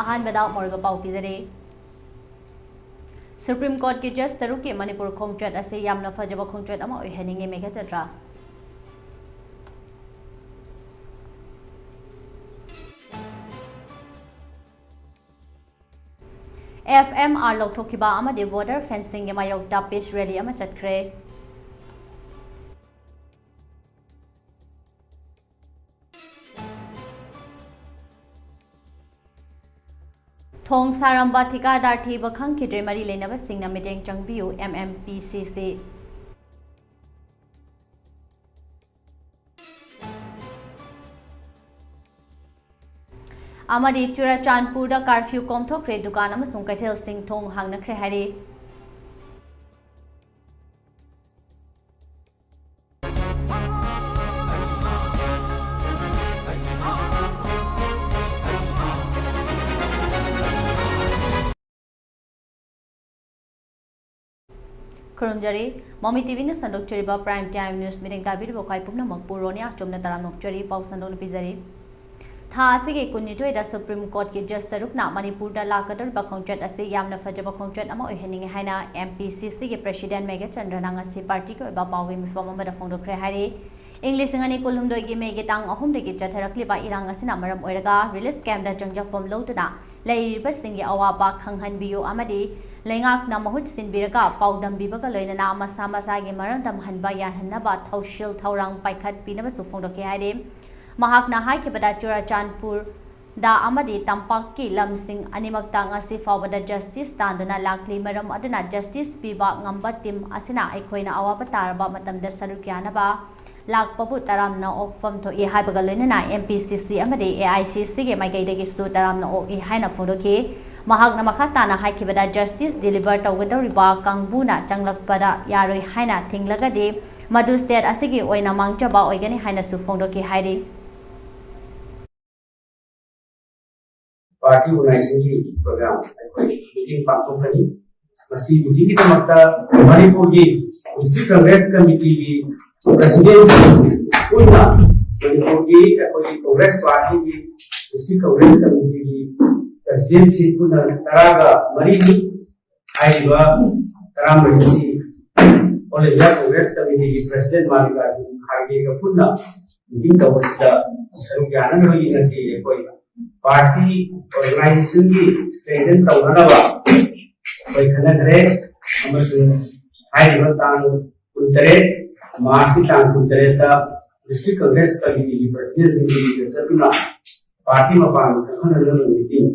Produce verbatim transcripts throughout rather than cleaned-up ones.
ꯑꯍꯥꯟꯕꯗ ꯃꯔꯨꯑꯣꯏꯕ ꯄꯥꯎ ꯄꯤꯖꯔꯤ꯫ Supreme Courtꯀꯤ Judge ꯇꯔꯨꯛꯀꯤ ꯃꯅꯤꯄꯨꯔ ꯈꯣꯡꯆꯠ ꯑꯁꯤ ꯌꯥꯝꯅ ꯐꯖꯕ ꯈꯣꯡꯆꯠ ꯑꯃ ꯑꯣꯏꯍꯟꯅꯤꯡꯉꯤ, ꯃꯦꯘꯆꯟꯗ꯭ꯔ꯫ F M R ꯂꯧꯊꯣꯛꯈꯤꯕ ꯑꯃꯗꯤ voter fencingꯒꯤ ꯃꯥꯌꯣꯛꯇ peace rally ꯑꯃ ꯆꯠꯈ꯭ꯔꯦ꯫ ꯊꯣꯡ ꯁꯥꯔꯝꯕ ꯊꯤꯀꯥꯗꯥꯔ ꯊꯤꯕ ꯈꯪꯈꯤꯗ꯭ꯔꯦ, ꯃꯔꯤ ꯂꯩꯅꯕꯁꯤꯡꯅ ꯃꯤꯠꯌꯦꯡ ꯆꯪꯕꯤꯌꯨ, M M P C C꯫ ꯑꯃꯗꯤ ꯆꯨꯔꯆꯥꯟꯄꯨꯔꯗ curfew ꯀꯣꯝꯊꯣꯛꯈ꯭ꯔꯦ, ꯗꯨꯀꯥꯟ ꯑꯃꯁꯨꯡ ꯀꯩꯊꯦꯜꯁꯤꯡ ꯊꯣꯡ ꯍꯥꯡꯅꯈ꯭ꯔꯦ ꯍꯥꯏꯔꯤ꯫ ꯈꯨꯔꯨꯝꯖꯔꯤ꯫ ꯃꯃꯤ ꯇꯤꯚꯤꯅ ꯁꯟꯗꯣꯛꯆꯔꯤꯕ Prime Time News ꯃꯤꯠꯌꯦꯡ ꯇꯥꯕꯤꯔꯤꯕ ꯈ꯭ꯋꯥꯏ ꯄꯨꯝꯅꯃꯛꯄꯨ ꯔꯣꯅꯤ ꯑꯆꯣꯝꯅ ꯇꯔꯥꯝꯅ ꯑꯣꯛꯆꯔꯤ꯫ ꯄꯥꯎ ꯁꯟꯗꯣꯛꯅ ꯄꯤꯖꯔꯤ꯫ ꯊꯥ ꯑꯁꯤꯒꯤ ꯀꯨꯟꯅꯤꯊꯣꯏꯗ Supreme Courtꯀꯤ Judge ꯇꯔꯨꯛꯅ ꯃꯅꯤꯄꯨꯔꯗ ꯂꯥꯛꯀꯗꯧꯔꯤꯕ ꯈꯣꯡꯆꯠ ꯑꯁꯤ ꯌꯥꯝꯅ ꯐꯖꯕ ꯈꯣꯡꯆꯠ ꯑꯃ ꯑꯣꯏꯍꯟꯅꯤꯡꯏ ꯍꯥꯏꯅ M P C Cꯒꯤ President ꯃꯦꯘꯆꯟꯗ꯭ꯔꯅ ꯉꯁꯤ partyꯒꯤ ꯑꯣꯏꯕ ꯄꯥꯎꯒꯤ ꯃꯤꯐꯝ ꯑꯃꯗ ꯐꯣꯡꯗꯣꯛꯈ꯭ꯔꯦ ꯍꯥꯏꯔꯤ꯫ ꯏꯪ ꯂꯤꯁꯤꯡ ꯑꯅꯤ ꯀꯨꯟꯍꯨꯝꯗꯣꯏꯒꯤ ꯃꯦꯒꯤ ꯇꯥꯡ ꯑꯍꯨꯝꯗꯒꯤ ꯆꯠꯊꯔꯛꯂꯤꯕ ꯏꯔꯥꯡ ꯑꯁꯤꯅ ꯃꯔꯝ ꯑꯣꯏꯔꯒ relief campꯇ ꯆꯪꯖꯐꯝ ꯂꯧꯗꯨꯅ ꯂꯩꯔꯤꯕꯁꯤꯡꯒꯤ ꯑꯋꯥꯕ ꯈꯪꯍꯟꯕꯤꯌꯨ ꯑꯃꯗꯤ ꯂꯩꯉꯥꯛꯅ ꯃꯍꯨꯠ ꯁꯤꯟꯕꯤꯔꯒ ꯄꯥꯎꯗꯝꯕꯤꯕꯒ ꯂꯣꯏꯅꯅ ꯃꯁꯥ ꯃꯁꯥꯒꯤ ꯃꯔꯝꯗꯝ ꯍꯟꯕ ꯌꯥꯍꯟꯅꯕ ꯊꯧꯁꯤꯜ ꯊꯧꯔꯥꯡ ꯄꯥꯏꯈꯠꯄꯤꯅꯕꯁꯨ ꯐꯣꯡꯗꯣꯛꯈꯤ ꯍꯥꯏꯔꯤ꯫ ꯃꯍꯥꯛꯅ ꯍꯥꯏꯈꯤꯕꯗ, ꯆꯨꯔꯆꯥꯟꯄꯨꯔꯗ ꯑꯃꯗꯤ ꯇꯝꯄꯥꯛꯀꯤ ꯂꯝꯁꯤꯡ ꯑꯅꯤꯃꯛꯇ ꯉꯁꯤ ꯐꯥꯎꯕꯗ justice ꯇꯥꯟꯗꯨꯅ ꯂꯥꯛꯂꯤ꯫ ꯃꯔꯝ ꯑꯗꯨꯅ justice ꯄꯤꯕ ꯉꯝꯕ team ꯑꯁꯤꯅ ꯑꯩꯈꯣꯏꯅ ꯑꯋꯥꯕ ꯇꯥꯔꯕ ꯃꯇꯝꯗ ꯁꯔꯨꯛ ꯌꯥꯅꯕ ꯂꯥꯛꯄꯕꯨ ꯇꯔꯥꯝꯅ ꯑꯣꯛꯐꯝ ꯊꯣꯛꯏ ꯍꯥꯏꯕꯒ ꯂꯣꯏꯅꯅ M P C C ꯑꯃꯗꯤ A I C Cꯒꯤ ꯃꯥꯏꯀꯩꯗꯒꯤꯁꯨ ꯇꯔꯥꯝꯅ ꯑꯣꯛꯏ ꯍꯥꯏꯅ ꯐꯣꯡꯗꯣꯛꯈꯤ꯫ ꯃꯍꯥꯛꯅ ꯃꯈꯥ ꯇꯥꯅ ꯍꯥꯏꯈꯤꯕꯗ, justice deliver ꯇꯧꯒꯗꯧꯔꯤꯕ ꯀꯥꯡꯕꯨꯅ ꯆꯪꯂꯛꯄꯗ ꯌꯥꯔꯣꯏ ꯍꯥꯏꯅ ꯊꯤꯡꯂꯒꯗꯤ ꯃꯗꯨ state ꯑꯁꯤꯒꯤ ꯑꯣꯏꯅ ꯃꯥꯡꯖꯕ ꯑꯣꯏꯒꯅꯤ ꯍꯥꯏꯅꯁꯨ ꯐꯣꯡꯗꯣꯛꯈꯤ ꯍꯥꯏꯔꯤ꯫ Party organizingꯒꯤ program ꯑꯩꯈꯣꯏ meeting ꯄꯥꯡꯊꯣꯛꯀꯅꯤ꯫ ꯃꯁꯤ meetingꯒꯤꯗꯃꯛꯇ ꯃꯅꯤꯄꯨꯔꯒꯤ District Congress Committeeꯒꯤ President ꯄꯨꯟꯅ ꯃꯅꯤꯄꯨꯔꯒꯤ ꯑꯩꯈꯣꯏꯒꯤ Congress Partyꯒꯤ District Congress Committeeꯒꯤ ꯄ꯭ꯔꯁꯤꯗꯦꯟꯁꯤ ꯄꯨꯟꯅ ꯇꯔꯥꯒ ꯃꯔꯤꯅꯤ꯫ ꯍꯥꯏꯔꯤꯕ ꯇꯔꯥꯃꯔꯤꯁꯤ ꯑꯣꯜ ꯏꯟꯗꯤꯌꯥ ꯀꯣꯡꯒ꯭ꯔꯦꯁ ꯀꯃꯤꯇꯤꯒꯤ ꯄ꯭ꯔꯁꯤꯗꯦꯟ ꯃꯥꯜꯂꯤꯀꯥꯔꯖꯨꯟ ꯈꯥꯔꯒꯦꯒ ꯄꯨꯟꯅ ꯃꯤꯇꯤꯡ ꯇꯧꯕꯁꯤꯗ ꯁꯔꯨꯛ ꯌꯥꯅꯅꯕꯒꯤ ꯉꯁꯤ ꯑꯩꯈꯣꯏ ꯄꯥꯔꯇꯤ ꯑꯣꯔꯒꯅꯥꯏꯖꯦꯁꯟꯒꯤ ꯁ꯭ꯇ꯭ꯔꯦꯡꯊꯟ ꯇꯧꯅꯅꯕ ꯑꯩꯈꯣꯏ ꯈꯟꯅꯈ꯭ꯔꯦ꯫ ꯑꯃꯁꯨꯡ ꯍꯥꯏꯔꯤꯕ ꯇꯥꯡ ꯀꯨꯟꯇꯔꯦꯠ, ꯃꯥꯔꯆꯀꯤ ꯇꯥꯡ ꯀꯨꯟꯇꯔꯦꯠꯇ ꯗꯤꯁꯇ꯭ꯔꯤꯛ ꯀꯪꯒ꯭ꯔꯦꯁ ꯀꯃꯤꯇꯤꯒꯤ ꯄ꯭ꯔꯁꯤꯗꯦꯟꯁꯤꯡꯒꯤ ꯆꯠꯇꯨꯅ ꯄꯥꯔꯇꯤ ꯃꯄꯥꯟ ꯀꯛꯍꯟꯅꯅꯕ ꯃꯤꯇꯤꯡ,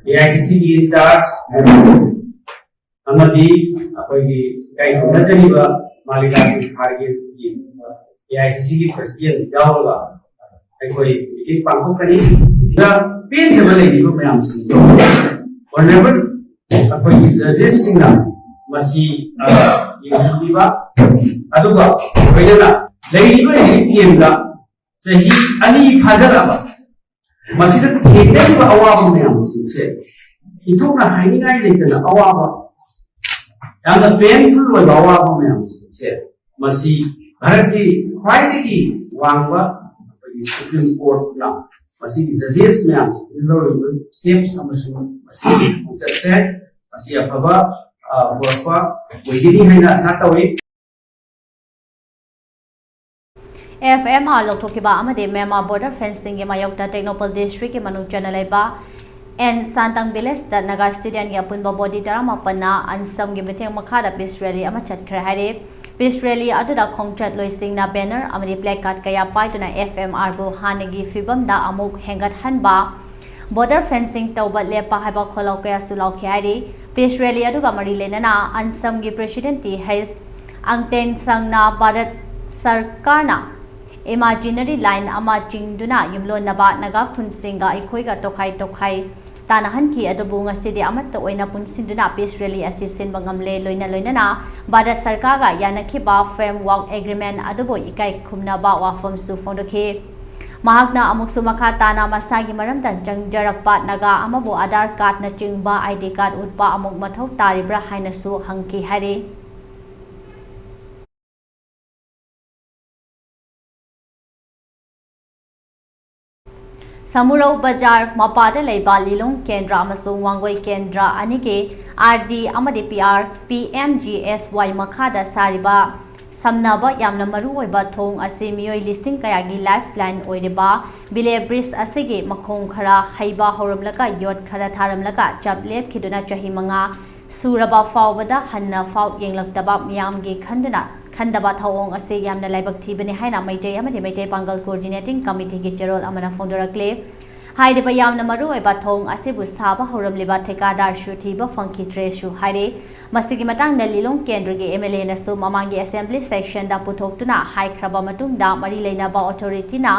ꯑꯦ ꯑꯥꯏ ꯁꯤ ꯁꯤꯒꯤ ꯏꯟꯆꯥꯔꯖ ꯑꯃꯗꯤ ꯑꯩꯈꯣꯏꯒꯤ ꯏꯀꯥꯏ ꯈꯨꯝꯅꯖꯔꯤꯕ ꯃꯥꯂꯤꯀꯥꯔꯖꯨꯟ ꯈꯥꯔꯒꯦꯖꯤ, ꯑꯦ ꯑꯥꯏ ꯁꯤ ꯁꯤꯒꯤ ꯄ꯭ꯔꯁꯤꯗꯦꯟ ꯌꯥꯎꯔꯒ ꯑꯩꯈꯣꯏ ꯃꯤꯇꯤꯡ ꯄꯥꯡꯊꯣꯛꯀꯅꯤ꯫ ꯁꯤꯗ ꯄꯦꯟꯗꯕ ꯂꯩꯔꯤꯕ ꯃꯌꯥꯝꯁꯤꯡꯗꯣ ꯑꯣꯅꯔꯦꯕꯜ ꯑꯩꯈꯣꯏꯒꯤ ꯖꯖꯦꯁꯁꯤꯡꯅ ꯃꯁꯤ, ꯑ, ꯌꯦꯡꯁꯤꯟꯕꯤꯕ, ꯑꯗꯨꯒ ꯂꯣꯏꯅꯅ ꯂꯩꯔꯤꯕ ꯍꯧꯖꯤꯛ ꯀꯦꯝꯗ ꯆꯍꯤ ꯑꯅꯤ ꯐꯥꯖꯤꯜꯂꯛꯑꯕ ꯃꯁꯤꯗ ꯊꯦꯡꯅꯔꯤꯕ ꯑꯋꯥꯕ ꯃꯌꯥꯝꯁꯤꯡꯁꯦ ꯏꯟꯊꯣꯛꯅ ꯍꯥꯏꯅꯤꯡꯉꯥꯏ ꯂꯩꯇꯅ ꯑꯋꯥꯕ, ꯌꯥꯝꯅ ꯄꯦꯟꯐꯨꯜ ꯑꯣꯏꯕ ꯑꯋꯥꯕ ꯃꯌꯥꯝꯁꯤꯡꯁꯦ ꯃꯁꯤ ꯚꯥꯔꯠꯀꯤ ꯈ꯭ꯋꯥꯏꯗꯒꯤ ꯋꯥꯡꯕ ꯑꯩꯈꯣꯏꯒꯤ ꯁꯨꯄ꯭ꯔꯤꯝ ꯀꯣꯔꯠꯅ ꯃꯁꯤꯒꯤ ꯖꯖꯦꯁ ꯃꯌꯥꯝꯁꯤꯡꯁꯤꯅ ꯂꯧꯔꯤꯕ ꯁ꯭ꯇꯦꯞꯁ ꯑꯃꯁꯨꯡ ꯃꯁꯤꯒꯤ ꯈꯣꯡꯆꯠꯁꯦ ꯃꯁꯤ ꯑꯐꯕ, ꯑ, ꯄꯨꯔꯛꯄ ꯑꯣꯏꯒꯅꯤ ꯍꯥꯏꯅ ꯑꯁꯥ ꯇꯧꯏ꯫ ꯑꯦꯐ ꯑꯦꯝ ꯑꯥꯔ ꯂꯧꯊꯣꯛꯈꯤꯕ ꯑꯃꯗꯤ ꯃꯦꯟꯃꯥꯔ ꯕꯣꯔꯗꯔ ꯐꯦꯟꯁꯤꯡꯒꯤ ꯃꯥꯌꯣꯛꯇ ꯇꯦꯡꯅꯧꯄꯜ ꯗꯤꯁꯇ꯭ꯔꯤꯛꯀꯤ ꯃꯅꯨꯡ ꯆꯟꯅ ꯂꯩꯕ ꯑꯦꯟ ꯁꯥꯟꯇꯪ ꯚꯤꯂꯦꯖꯇ ꯅꯥꯒꯥ ꯁ꯭ꯇꯨꯗꯦꯟꯒꯤ ꯑꯄꯨꯟꯕ ꯕꯣꯗꯤ ꯇꯔꯥꯃꯥꯄꯟꯅ ꯑꯟꯁꯝꯒꯤ ꯃꯇꯦꯡ ꯃꯈꯥꯗ ꯄꯤꯁ ꯔꯦꯂꯤ ꯑꯃ ꯆꯠꯈ꯭ꯔꯦ ꯍꯥꯏꯔꯤ꯫ ꯄꯤꯁ ꯔꯦꯂꯤ ꯑꯗꯨꯗ ꯈꯣꯡꯆꯠꯂꯣꯏꯁꯤꯡꯅ ꯕꯦꯅꯔ ꯑꯃꯗꯤ ꯄ꯭ꯂꯦ ꯀꯥꯔꯗ ꯀꯌꯥ ꯄꯥꯏꯗꯨꯅ ꯑꯦꯐ ꯑꯦꯝ ꯑꯥꯔꯕꯨ ꯍꯥꯟꯅꯒꯤ ꯐꯤꯕꯝꯗ ꯑꯃꯨꯛ ꯍꯦꯟꯒꯠꯍꯟꯕ, ꯕꯣꯔꯗꯔ ꯐꯦꯟꯁꯤꯡ ꯇꯧꯕ ꯂꯦꯞꯄ ꯍꯥꯏꯕ ꯈꯣꯜꯂꯥꯎ ꯀꯌꯥꯁꯨ ꯂꯥꯎꯈꯤ ꯍꯥꯏꯔꯤ꯫ ꯄꯤꯁ ꯔꯦꯂꯤ ꯑꯗꯨꯒ ꯃꯔꯤ ꯂꯩꯅꯅ ꯑꯟꯁꯝꯒꯤ ꯄ꯭ꯔꯦꯁꯤꯗꯦꯟꯠ ꯇꯤ ꯍꯩꯆ ꯑꯪꯇꯦꯟ ꯁꯪꯅ ꯚꯥꯔꯠ ꯁꯔꯀꯥꯔꯅ ꯏꯃꯥꯖꯤꯅꯔꯤ ꯂꯥꯏꯟ ꯑꯃ ꯆꯤꯡꯗꯨꯅ ꯌꯨꯝꯂꯣꯟꯅꯕ ꯅꯥꯒꯥ ꯈꯨꯟꯁꯤꯡꯒ ꯑꯩꯈꯣꯏꯒ ꯇꯣꯈꯥꯏ ꯇꯣꯈꯥꯏ ꯇꯥꯅꯍꯟꯈꯤ, ꯑꯗꯨꯕꯨ ꯉꯁꯤꯗꯤ ꯑꯃꯠꯇ ꯑꯣꯏꯅ ꯄꯨꯟꯁꯤꯟꯗꯨꯅ ꯄꯤꯁ ꯔꯦꯂꯤ ꯑꯁꯤ ꯁꯤꯟꯕ ꯉꯝꯂꯦ꯫ ꯂꯣꯏꯅ ꯂꯣꯏꯅꯅ ꯚꯥꯔꯠ ꯁꯔꯀꯥꯔꯒ ꯌꯥꯅꯈꯤꯕ ꯐ꯭ꯔꯦꯝꯋꯥꯔꯛ ꯑꯦꯒ꯭ꯔꯤꯃꯦꯟ ꯑꯗꯨꯕꯨ ꯏꯀꯥꯏ ꯈꯨꯝꯅꯕ ꯋꯥꯐꯝꯁꯨ ꯐꯣꯡꯗꯣꯛꯈꯤ꯫ ꯃꯍꯥꯛꯅ ꯑꯃꯨꯛꯁꯨ ꯃꯈꯥ ꯇꯥꯅ ꯃꯁꯥꯒꯤ ꯃꯔꯝꯗ ꯆꯪꯖꯔꯛꯄ ꯅꯥꯒꯥ ꯑꯃꯕꯨ ꯑꯥꯙꯥꯔ ꯀꯥꯔꯗꯅꯆꯤꯡꯕ ꯑꯥꯏ ꯗꯤ ꯀꯥꯔꯗ ꯎꯠꯄ ꯑꯃꯨꯛ ꯃꯊꯧ ꯇꯥꯔꯤꯕ꯭ꯔꯥ ꯍꯥꯏꯅꯁꯨ ꯍꯪꯈꯤ ꯍꯥꯏꯔꯤ꯫ ꯁꯃꯨꯔꯧ ꯕꯖꯥꯔ ꯃꯄꯥꯗ ꯂꯩꯕ ꯂꯤꯂꯣꯡ ꯀꯦꯟꯗ꯭ꯔ ꯑꯃꯁꯨꯡ ꯋꯥꯡꯒꯣꯏ ꯀꯦꯟꯗ꯭ꯔ ꯑꯅꯤꯒꯤ R D ꯑꯃꯗꯤ P R P M G S Y ꯃꯈꯥꯗ ꯁꯥꯔꯤꯕ ꯁꯝꯅꯕ ꯌꯥꯝꯅ ꯃꯔꯨ ꯑꯣꯏꯕ ꯊꯣꯡ ꯑꯁꯤ ꯃꯤꯑꯣꯏ ꯂꯤꯁꯤꯡ ꯀꯌꯥꯒꯤ lifeline ꯑꯣꯏꯔꯤꯕ ꯕꯤꯂꯦ bridge ꯑꯁꯤꯒꯤ ꯃꯈꯣꯡ ꯈꯔ ꯍꯩꯕ ꯍꯧꯔꯝꯂꯒ ꯌꯣꯠ ꯈꯔ ꯊꯥꯔꯝꯂꯒ ꯆꯞ ꯂꯦꯞꯈꯤꯗꯨꯅ ꯆꯍꯤ ꯃꯉꯥ ꯁꯨꯔꯕ ꯐꯥꯎꯕꯗ ꯍꯟꯅ ꯐꯥꯎ ꯌꯦꯡꯂꯛꯇꯕ ꯃꯤꯌꯥꯝꯒꯤ ꯈꯟꯗꯨꯅ ꯈꯟꯗꯕ ꯊꯧꯑꯣꯡ ꯑꯁꯤ ꯌꯥꯝꯅ ꯂꯥꯏꯕꯛ ꯊꯤꯕꯅꯤ ꯍꯥꯏꯅ ꯃꯩꯇꯩ ꯑꯃꯗꯤ ꯃꯩꯇꯩ ꯄꯥꯡꯒꯜ Coordinating Committeeꯒꯤ ꯆꯦꯔꯣꯜ ꯑꯃꯅ ꯐꯣꯡꯗꯣꯔꯛꯂꯤ꯫ ꯍꯥꯏꯔꯤꯕ ꯌꯥꯝꯅ ꯃꯔꯨ ꯑꯣꯏꯕ ꯊꯣꯡ ꯑꯁꯤꯕꯨ ꯁꯥꯕ ꯍꯧꯔꯝꯂꯤꯕ ꯊꯤꯀꯥꯗꯥꯔꯁꯨ ꯊꯤꯕ ꯐꯪꯈꯤꯗ꯭ꯔꯦꯁꯨ ꯍꯥꯏꯔꯤ꯫ ꯃꯁꯤꯒꯤ ꯃꯇꯥꯡꯗ ꯂꯤꯂꯣꯡ ꯀꯦꯟꯗ꯭ꯔꯒꯤ MLAꯅꯁꯨ ꯃꯃꯥꯡꯒꯤ assembly sessionꯗ ꯄꯨꯊꯣꯛꯇꯨꯅ ꯍꯥꯏꯈ꯭ꯔꯕ ꯃꯇꯨꯡꯗ ꯃꯔꯤ ꯂꯩꯅꯕ authorityꯅ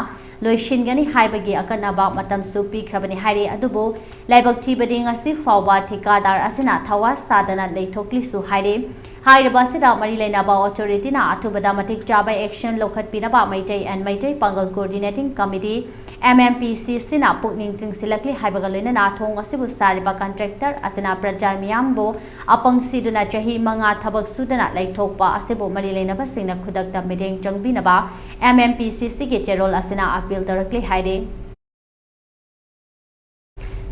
ꯂꯣꯏꯁꯤꯟꯒꯅꯤ ꯍꯥꯏꯕꯒꯤ ꯑꯀꯟꯅꯕ ꯃꯇꯝꯁꯨ ꯄꯤꯈ꯭ꯔꯕꯅꯤ ꯍꯥꯏꯔꯤ꯫ ꯑꯗꯨꯕꯨ ꯂꯥꯏꯕꯛ ꯊꯤꯕꯗꯤ ꯉꯁꯤ ꯐꯥꯎꯕ ꯊꯤꯀꯥꯗꯥꯔ ꯑꯁꯤꯅ ꯊꯋꯥ ꯁꯥꯗꯅ ꯂꯩꯊꯣꯛꯂꯤꯁꯨ ꯍꯥꯏꯔꯤ꯫ ꯍꯥꯏꯔꯤꯕ ꯑꯁꯤꯗ ꯃꯔꯤ ꯂꯩꯅꯕ authorityꯅ ꯑꯊꯨꯕꯗ ꯃꯇꯤꯛ ꯆꯥꯕ action ꯂꯧꯈꯠꯄꯤꯅꯕ ꯃꯩꯇꯩ and ꯃꯩꯇꯩ ꯄꯥꯡꯒꯜ Coordinating Committee, MMPCCꯅ ꯄꯨꯛꯅꯤꯡ ꯆꯤꯡꯁꯤꯜꯂꯛꯂꯤ ꯍꯥꯏꯕꯒ ꯂꯣꯏꯅꯅ ꯊꯣꯡ ꯑꯁꯤꯕꯨ ꯁꯥꯔꯤꯕ contractor ꯑꯁꯤꯅ ꯄ꯭ꯔꯖꯥ ꯃꯤꯌꯥꯝꯕꯨ ꯑꯄꯪ ꯁꯤꯗꯨꯅ ꯆꯍꯤ ꯃꯉꯥ ꯊꯕꯛ ꯁꯨꯗꯅ ꯂꯩꯊꯣꯛꯄ ꯑꯁꯤꯕꯨ ꯃꯔꯤ ꯂꯩꯅꯕꯁꯤꯡꯅ ꯈꯨꯗꯛꯇ ꯃꯤꯠꯌꯦꯡ ꯆꯪꯕꯤꯅꯕ MMPCCꯒꯤ ꯆꯦꯔꯣꯜ ꯑꯁꯤꯅ appeal ꯇꯧꯔꯛꯂꯤ ꯍꯥꯏꯔꯤ꯫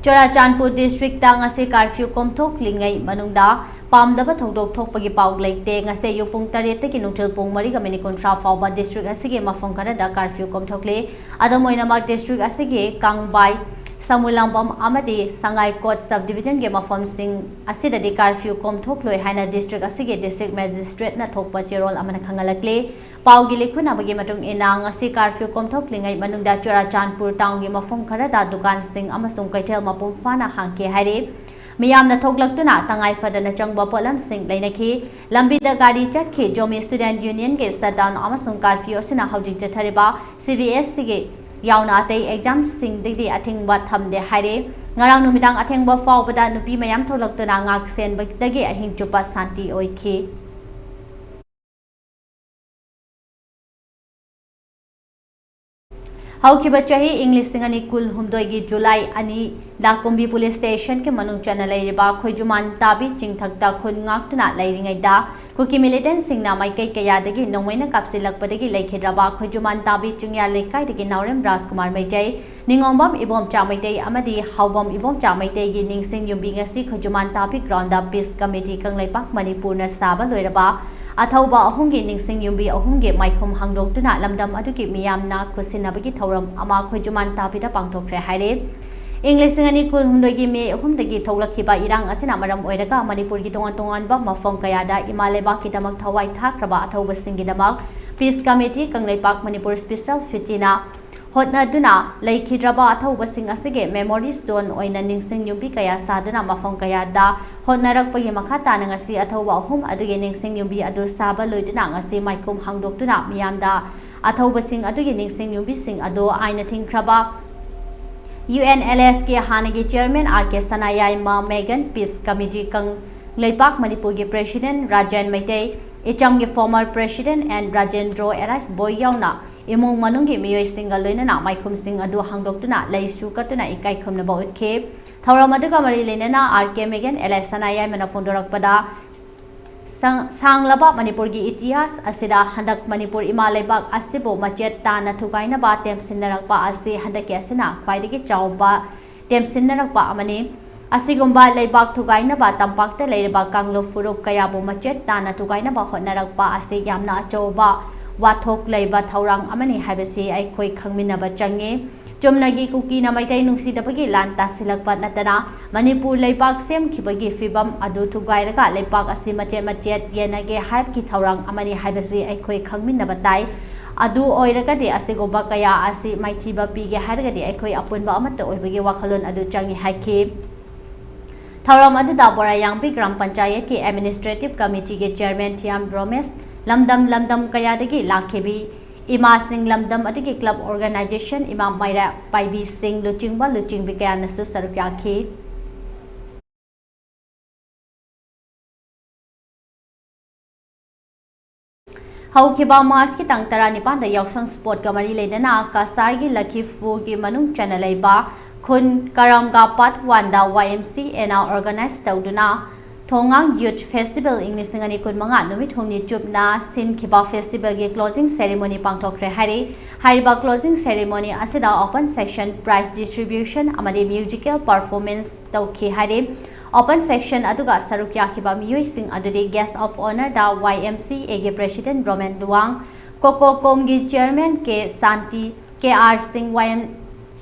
ꯆꯨꯔꯥꯆꯥꯟꯄꯨꯔ districtꯇ ꯉꯁꯤ curfew ꯀꯣꯝꯊꯣꯛꯂꯤꯉꯩ ꯃꯅꯨꯡꯗ ꯄꯥꯝꯗꯕ ꯊꯧꯗꯣꯛ ꯊꯣꯛꯄꯒꯤ ꯄꯥꯎ ꯂꯩꯇꯦ꯫ ꯉꯁꯤ ꯑꯌꯨꯛ ꯄꯨꯡ ꯇꯔꯦꯠꯇꯒꯤ ꯅꯨꯡꯊꯤꯜ ꯄꯨꯡ ꯃꯔꯤꯒ minute ꯀꯨꯟꯊ꯭ꯔꯥ ꯐꯥꯎꯕ district ꯑꯁꯤꯒꯤ ꯃꯐꯝ ꯈꯔꯗ curfew ꯀꯣꯝꯊꯣꯛꯂꯤ꯫ ꯑꯗꯨꯝ ꯑꯣꯏꯅꯃꯛ, district ꯑꯁꯤꯒꯤ ꯀꯥꯡꯕꯥꯏ, ꯁꯃꯨꯂꯝꯕꯝ ꯑꯃꯗꯤ ꯁꯉꯥꯏꯀꯣꯠ sub divisionꯒꯤ ꯃꯐꯝꯁꯤꯡ ꯑꯁꯤꯗꯗꯤ curfew ꯀꯣꯝꯊꯣꯛꯂꯣꯏ ꯍꯥꯏꯅ district ꯑꯁꯤꯒꯤ district magistrateꯅ ꯊꯣꯛꯄ ꯆꯦꯔꯣꯜ ꯑꯃꯅ ꯈꯪꯍꯜꯂꯛꯂꯤ꯫ ꯄꯥꯎꯒꯤ ꯂꯤꯈꯨꯅꯕꯒꯤ ꯃꯇꯨꯡ ꯏꯟꯅ, ꯉꯁꯤ curfew ꯀꯣꯝꯊꯣꯛꯂꯤꯉꯩ ꯃꯅꯨꯡꯗ ꯆꯨꯔꯥꯆꯥꯟꯄꯨꯔ townꯒꯤ ꯃꯐꯝ ꯈꯔꯗ ꯗꯨꯀꯥꯟꯁꯤꯡ ꯑꯃꯁꯨꯡ ꯀꯩꯊꯦꯜ ꯃꯄꯨꯡ ꯐꯥꯅ ꯍꯥꯡꯈꯤ ꯍꯥꯏꯔꯤ꯫ ꯃꯤꯌꯥꯝꯅ ꯊꯣꯛꯂꯛꯇꯨꯅ ꯇꯉꯥꯏ ꯐꯗꯅ ꯆꯪꯕ ꯄꯣꯠꯂꯝꯁꯤꯡ ꯂꯩꯅꯈꯤ꯫ ꯂꯝꯕꯤꯗ ꯒꯥꯔꯤ ꯆꯠꯈꯤ꯫ ꯖꯣꯃꯤ Student Unionꯒꯤ shutdown ꯑꯃꯁꯨꯡ curfew ꯑꯁꯤꯅ ꯍꯧꯖꯤꯛ ꯆꯠꯊꯔꯤꯕ CBSEꯒꯤ ꯌꯥꯎꯅ ꯑꯇꯩ examꯁꯤꯡꯗꯒꯤꯗꯤ ꯑꯊꯤꯡꯕ ꯊꯝꯗꯦ ꯍꯥꯏꯔꯤ꯫ ꯉꯔꯥꯡ ꯅꯨꯃꯤꯗꯥꯡ ꯑꯊꯦꯡꯕ ꯐꯥꯎꯕꯗ ꯅꯨꯄꯤ ꯃꯌꯥꯝ ꯊꯣꯛꯂꯛꯇꯨꯅ ꯉꯥꯛ ꯁꯦꯟꯕꯗꯒꯤ ꯑꯍꯤꯡ ꯆꯨꯞꯄ ꯁꯥꯟꯇꯤ ꯑꯣꯏꯈꯤ꯫ ꯍꯧꯈꯤꯕ ꯆꯍꯤ ꯏꯪ ꯂꯤꯁꯤꯡ ꯑꯅꯤ ꯀꯨꯟꯍꯨꯝꯗꯣꯏꯒꯤ July ꯑꯅꯤꯗ ꯀꯨꯝꯕꯤ police stationꯒꯤ ꯃꯅꯨꯡ ꯆꯟꯅ ꯂꯩꯔꯤꯕ ꯈꯣꯏꯖꯨꯃꯥꯟ ꯇꯥꯕꯤ ꯆꯤꯡꯊꯛꯇ ꯈꯨꯟ ꯉꯥꯛꯇꯨꯅ ꯂꯩꯔꯤꯉꯩꯗ ꯀꯨꯀꯤ militantꯁꯤꯡꯅ ꯃꯥꯏꯀꯩ ꯀꯌꯥꯗꯒꯤ ꯅꯣꯡꯃꯩꯅ ꯀꯥꯞꯁꯤꯜꯂꯛꯄꯗꯒꯤ ꯂꯩꯈꯤꯗ꯭ꯔꯕ ꯈꯣꯏꯖꯨꯃꯥꯟ ꯇꯥꯕꯤ ꯆꯤꯡꯌꯥ ꯂꯩꯀꯥꯏꯗꯒꯤ ꯅꯥꯎꯔꯦꯝ ꯔꯥꯖꯀꯨꯃꯥꯔ ꯃꯩꯇꯩ, ꯅꯤꯉꯣꯝꯕꯝ ꯏꯕꯣꯝꯆꯥ ꯃꯩꯇꯩ ꯑꯃꯗꯤ ꯍꯥꯎꯕꯝ ꯏꯕꯣꯝꯆꯥ ꯃꯩꯇꯩꯒꯤ ꯅꯤꯡꯁꯤꯡ ꯌꯨꯝꯕꯤ ꯉꯁꯤ ꯈꯣꯏꯖꯨꯃꯥꯟ ꯇꯥꯕꯤ ꯒ꯭ꯔꯥꯎꯟꯗ ꯄꯤꯁ ꯀꯃꯤꯇꯤ ꯀꯪꯂꯩꯄꯥꯛ ꯃꯅꯤꯄꯨꯔꯅ ꯁꯥꯕ ꯂꯣꯏꯔꯕ ꯑꯊꯧꯕ ꯑꯍꯨꯝꯒꯤ ꯅꯤꯡꯁꯤꯡ ꯌꯨꯝꯕꯤ ꯑꯍꯨꯝꯒꯤ ꯃꯥꯏꯈꯨꯝ ꯍꯥꯡꯗꯣꯛꯇꯨꯅ ꯂꯝꯗꯝ ꯑꯗꯨꯒꯤ ꯃꯤꯌꯥꯝꯅ ꯈꯨꯠꯁꯤꯟꯅꯕꯒꯤ ꯊꯧꯔꯝ ꯑꯃ ꯈꯣꯏꯖꯨꯃꯥꯟ ꯇꯥꯕꯤꯗ ꯄꯥꯡꯊꯣꯛꯈ꯭ꯔꯦ ꯍꯥꯏꯔꯦ꯫ ꯏꯪ ꯂꯤꯁꯤꯡ ꯑꯅꯤ ꯀꯨꯟꯍꯨꯝꯗꯣꯏꯒꯤ ꯃꯦ ꯑꯍꯨꯝꯗꯒꯤ ꯊꯣꯛꯂꯛꯈꯤꯕ ꯏꯔꯥꯡ ꯑꯁꯤꯅ ꯃꯔꯝ ꯑꯣꯏꯔꯒ ꯃꯅꯤꯄꯨꯔꯒꯤ ꯇꯣꯉꯥꯟ ꯇꯣꯉꯥꯟꯕ ꯃꯐꯝ ꯀꯌꯥꯗ ꯏꯃꯥ ꯂꯩꯕꯥꯛꯀꯤꯗꯃꯛ ꯊꯋꯥꯏ ꯊꯥꯈ꯭ꯔꯕ ꯑꯊꯧꯕꯁꯤꯡꯒꯤꯗꯃꯛ peace committee Kangleipak Manipur special ꯐꯤꯐꯇꯤꯅ ꯍꯣꯠꯅꯗꯨꯅ ꯂꯩꯈꯤꯗ꯭ꯔꯕ ꯑꯊꯧꯕꯁꯤꯡ ꯑꯁꯤꯒꯤ ꯃꯦꯃꯣꯔꯤ ꯁ꯭ꯇꯣꯟ ꯑꯣꯏꯅ ꯅꯤꯡꯁꯤꯡ ꯌꯨꯝꯕꯤ ꯀꯌꯥ ꯁꯥꯗꯨꯅ ꯃꯐꯝ ꯀꯌꯥꯗ ꯍꯣꯠꯅꯔꯛꯄꯒꯤ ꯃꯈꯥ ꯇꯥꯅ ꯉꯁꯤ ꯑꯊꯧꯕ ꯑꯍꯨꯝ ꯑꯗꯨꯒꯤ ꯅꯤꯡꯁꯤꯡ ꯌꯨꯝꯕꯤ ꯑꯗꯨ ꯁꯥꯕ ꯂꯣꯏꯗꯨꯅ ꯉꯁꯤ ꯃꯥꯏꯈꯨꯝ ꯍꯥꯡꯗꯣꯛꯇꯨꯅ ꯃꯤꯌꯥꯝꯗ ꯑꯊꯧꯕꯁꯤꯡ ꯑꯗꯨꯒꯤ ꯅꯤꯡꯁꯤꯡ ꯌꯨꯝꯕꯤꯁꯤꯡ ꯑꯗꯨ ꯑꯥꯏꯟꯅ ꯊꯤꯡꯈ꯭ꯔꯕ ꯌꯨ ꯑꯦꯟ ꯑꯦꯜ ꯑꯦꯐꯀꯤ ꯍꯥꯟꯅꯒꯤ ꯆꯤꯌꯔꯃꯦꯟ ꯑꯥꯔ ꯀꯦ ꯁꯅꯥꯌꯥꯏꯃ ꯃꯦꯒꯟ ꯄꯤꯁ ꯀꯃꯤꯇꯤ ꯀꯪꯂꯩꯄꯥꯛ ꯃꯅꯤꯄꯨꯔꯒꯤ ꯄ꯭ꯔꯦꯁꯤꯗꯦꯟ ꯔꯥꯖꯦꯟ ꯃꯩꯇꯩ, ꯏꯆꯝꯒꯤ ꯐꯣꯔꯃꯔ ꯄ꯭ꯔꯦꯁꯤꯗꯦꯟ ꯑꯦꯟ ꯔꯥꯖꯦꯟꯗ꯭ꯔꯣ ꯑꯦꯔꯥꯏꯁ ꯕꯣꯏ ꯌꯥꯎꯅ ꯏꯃꯨꯡ ꯃꯅꯨꯡꯒꯤ ꯃꯤꯑꯣꯏꯁꯤꯡꯒ ꯂꯣꯏꯅꯅ ꯃꯥꯏꯈꯨꯝꯁꯤꯡ ꯑꯗꯨ ꯍꯥꯡꯗꯣꯛꯇꯨꯅ ꯂꯩꯁꯨ ꯀꯠꯇꯨꯅ ꯏꯀꯥꯏ ꯈꯨꯝꯅꯕ ꯎꯠꯈꯤ꯫ ꯊꯧꯔꯝ ꯑꯗꯨꯒ ꯃꯔꯤ ꯂꯩꯅꯅ ꯑꯥꯔ ꯀꯦ ꯃꯦꯒꯟ ꯑꯦꯂꯥꯏꯁ ꯁꯅꯥꯌꯥꯏꯃꯅ ꯐꯣꯡꯗꯣꯔꯛꯄꯗ, ꯁꯪ-, ꯁꯥꯡꯂꯕ ꯃꯅꯤꯄꯨꯔꯒꯤ ꯏꯇꯤꯍꯥꯁ ꯑꯁꯤꯗ ꯍꯟꯗꯛ ꯃꯅꯤꯄꯨꯔ ꯏꯃꯥ ꯂꯩꯕꯥꯛ ꯑꯁꯤꯕꯨ ꯃꯆꯦꯠ ꯇꯥꯅ ꯊꯨꯒꯥꯏꯅꯕ ꯇꯦꯝꯁꯤꯟꯅꯔꯛꯄ ꯑꯁꯤ ꯍꯟꯗꯛꯀꯤ ꯑꯁꯤꯅ ꯈ꯭ꯋꯥꯏꯗꯒꯤ ꯆꯥꯎꯕ ꯇꯦꯝꯁꯤꯟꯅꯔꯛꯄ ꯑꯃꯅꯤ꯫ ꯑꯁꯤꯒꯨꯝꯕ ꯂꯩꯕꯥꯛ ꯊꯨꯒꯥꯏꯅꯕ ꯇꯝꯄꯥꯛꯇ ꯂꯩꯔꯤꯕ ꯀꯥꯡꯂꯨꯞ ꯐꯨꯔꯨꯞ ꯀꯌꯥꯕꯨ ꯃꯆꯦꯠ ꯇꯥꯅ ꯊꯨꯒꯥꯏꯅꯕ ꯍꯣꯠꯅꯔꯛꯄ ꯑꯁꯤ ꯌꯥꯝꯅ ꯑꯆꯧꯕ ꯋꯥꯊꯣꯛ ꯂꯩꯕ ꯊꯧꯔꯥꯡ ꯑꯃꯅꯤ ꯍꯥꯏꯕꯁꯤ ꯑꯩꯈꯣꯏ ꯈꯪꯃꯤꯟꯅꯕ ꯆꯪꯉꯤ꯫ ꯆꯨꯝꯅꯒꯤ ꯀꯨꯀꯤꯅ ꯃꯩꯇꯩ ꯅꯨꯡꯁꯤꯗꯕꯒꯤ ꯂꯥꯟ ꯇꯥꯁꯤꯜꯂꯛꯄ ꯅꯠꯇꯅ ꯃꯅꯤꯄꯨꯔ ꯂꯩꯕꯥꯛ ꯁꯦꯝꯈꯤꯕꯒꯤ ꯐꯤꯕꯝ ꯑꯗꯨ ꯊꯨꯒꯥꯏꯔꯒ ꯂꯩꯕꯥꯛ ꯑꯁꯤ ꯃꯆꯦꯠ ꯃꯆꯦꯠ ꯌꯦꯟꯅꯒꯦ ꯍꯥꯏꯕꯒꯤ ꯊꯧꯔꯥꯡ ꯑꯃꯅꯤ ꯍꯥꯏꯕꯁꯤ ꯑꯩꯈꯣꯏ ꯈꯪꯃꯤꯟꯅꯕ ꯇꯥꯏ꯫ ꯑꯗꯨ ꯑꯣꯏꯔꯒꯗꯤ ꯑꯁꯤꯒꯨꯝꯕ ꯀꯌꯥ ꯑꯁꯤ ꯃꯥꯏꯊꯤꯕ ꯄꯤꯒꯦ ꯍꯥꯏꯔꯒꯗꯤ ꯑꯩꯈꯣꯏ ꯑꯄꯨꯟꯕ ꯑꯃꯠꯇ ꯑꯣꯏꯕꯒꯤ ꯋꯥꯈꯜꯂꯣꯟ ꯑꯗꯨ ꯆꯪꯏ ꯍꯥꯏꯈꯤ꯫ ꯊꯧꯔꯝ ꯑꯗꯨꯗ ꯕꯣꯔꯥꯌꯥꯡꯕꯤ ꯒ꯭ꯔꯥꯝ ꯄꯟꯆꯥꯌꯠꯀꯤ ꯑꯦꯗꯃꯤꯅꯤꯁꯇ꯭ꯔꯦꯇꯤꯚ ꯀꯃꯤꯇꯤꯒꯤ ꯆꯤꯌꯔꯃꯦꯟ ꯊꯤꯌꯥꯝ ꯔꯣꯃꯦꯁ, ꯂꯝꯗꯝ ꯂꯝꯗꯝ ꯀꯌꯥꯗꯒꯤ ꯂꯥꯛꯈꯤꯕꯤ ꯏꯃꯥꯁꯤꯡ, ꯂꯝꯗꯝ ꯑꯗꯨꯒꯤ ꯀ꯭ꯂꯕ ꯑꯣꯔꯒꯅꯥꯏꯖꯦꯁꯟ ꯏꯃꯥ ꯃꯩꯔꯥ ꯄꯥꯏꯕꯤꯁꯤꯡ, ꯂꯨꯆꯤꯡꯕ ꯂꯨꯆꯤꯡꯕꯤ ꯀꯌꯥꯅꯁꯨ ꯁꯔꯨꯛ ꯌꯥꯈꯤ꯫ ꯍꯧꯈꯤꯕ ꯃꯥꯔꯆꯀꯤ ꯇꯥꯡ ꯇꯔꯥꯅꯤꯄꯥꯟꯗ ꯌꯥꯎꯁꯪ ꯁ꯭ꯄꯣꯔꯠꯀ ꯃꯔꯤ ꯂꯩꯅꯅ ꯀꯁꯥꯔꯒꯤ ꯂꯈꯤꯄꯨꯔꯒꯤ ꯃꯅꯨꯡ ꯆꯟꯅ ꯂꯩꯕ ꯈꯨꯟ ꯀꯔꯝꯒꯥ ꯄꯥꯠ ꯋꯥꯟꯗ ꯋꯥꯏ ꯑꯦꯝ ꯁꯤ ꯑꯦꯅ ꯑꯣꯔꯒꯅꯥꯏꯖ ꯇꯧꯗꯨꯅ ꯊꯣꯉꯥꯡ Youth Festival ꯏꯪ ꯂꯤꯁꯤꯡ ꯑꯅꯤ ꯀꯨꯟꯃꯉꯥ ꯅꯨꯃꯤꯠ ꯍꯨꯝꯅꯤ ꯆꯨꯞꯅ ꯁꯤꯟꯈꯤꯕ festivalꯒꯤ closing ceremony ꯄꯥꯡꯊꯣꯛꯈ꯭ꯔꯦ ꯍꯥꯏꯔꯤ꯫ ꯍꯥꯏꯔꯤꯕ closing ceremony ꯑꯁꯤꯗ open section, prize distribution ꯑꯃꯗꯤ musical performance ꯇꯧꯈꯤ ꯍꯥꯏꯔꯤ꯫ Open section ꯑꯗꯨꯒ ꯁꯔꯨꯛ ꯌꯥꯈꯤꯕ ꯃꯤꯑꯣꯏꯁꯤꯡ ꯑꯗꯨꯗꯤ guest of honourꯗ Y M C Aꯒꯤ President ꯔꯣꯃꯦꯟ ꯂꯨꯋꯥꯡ, ꯀꯣꯀꯣꯀꯣꯝꯒꯤ Chairman K Santi, K R Singh, Y M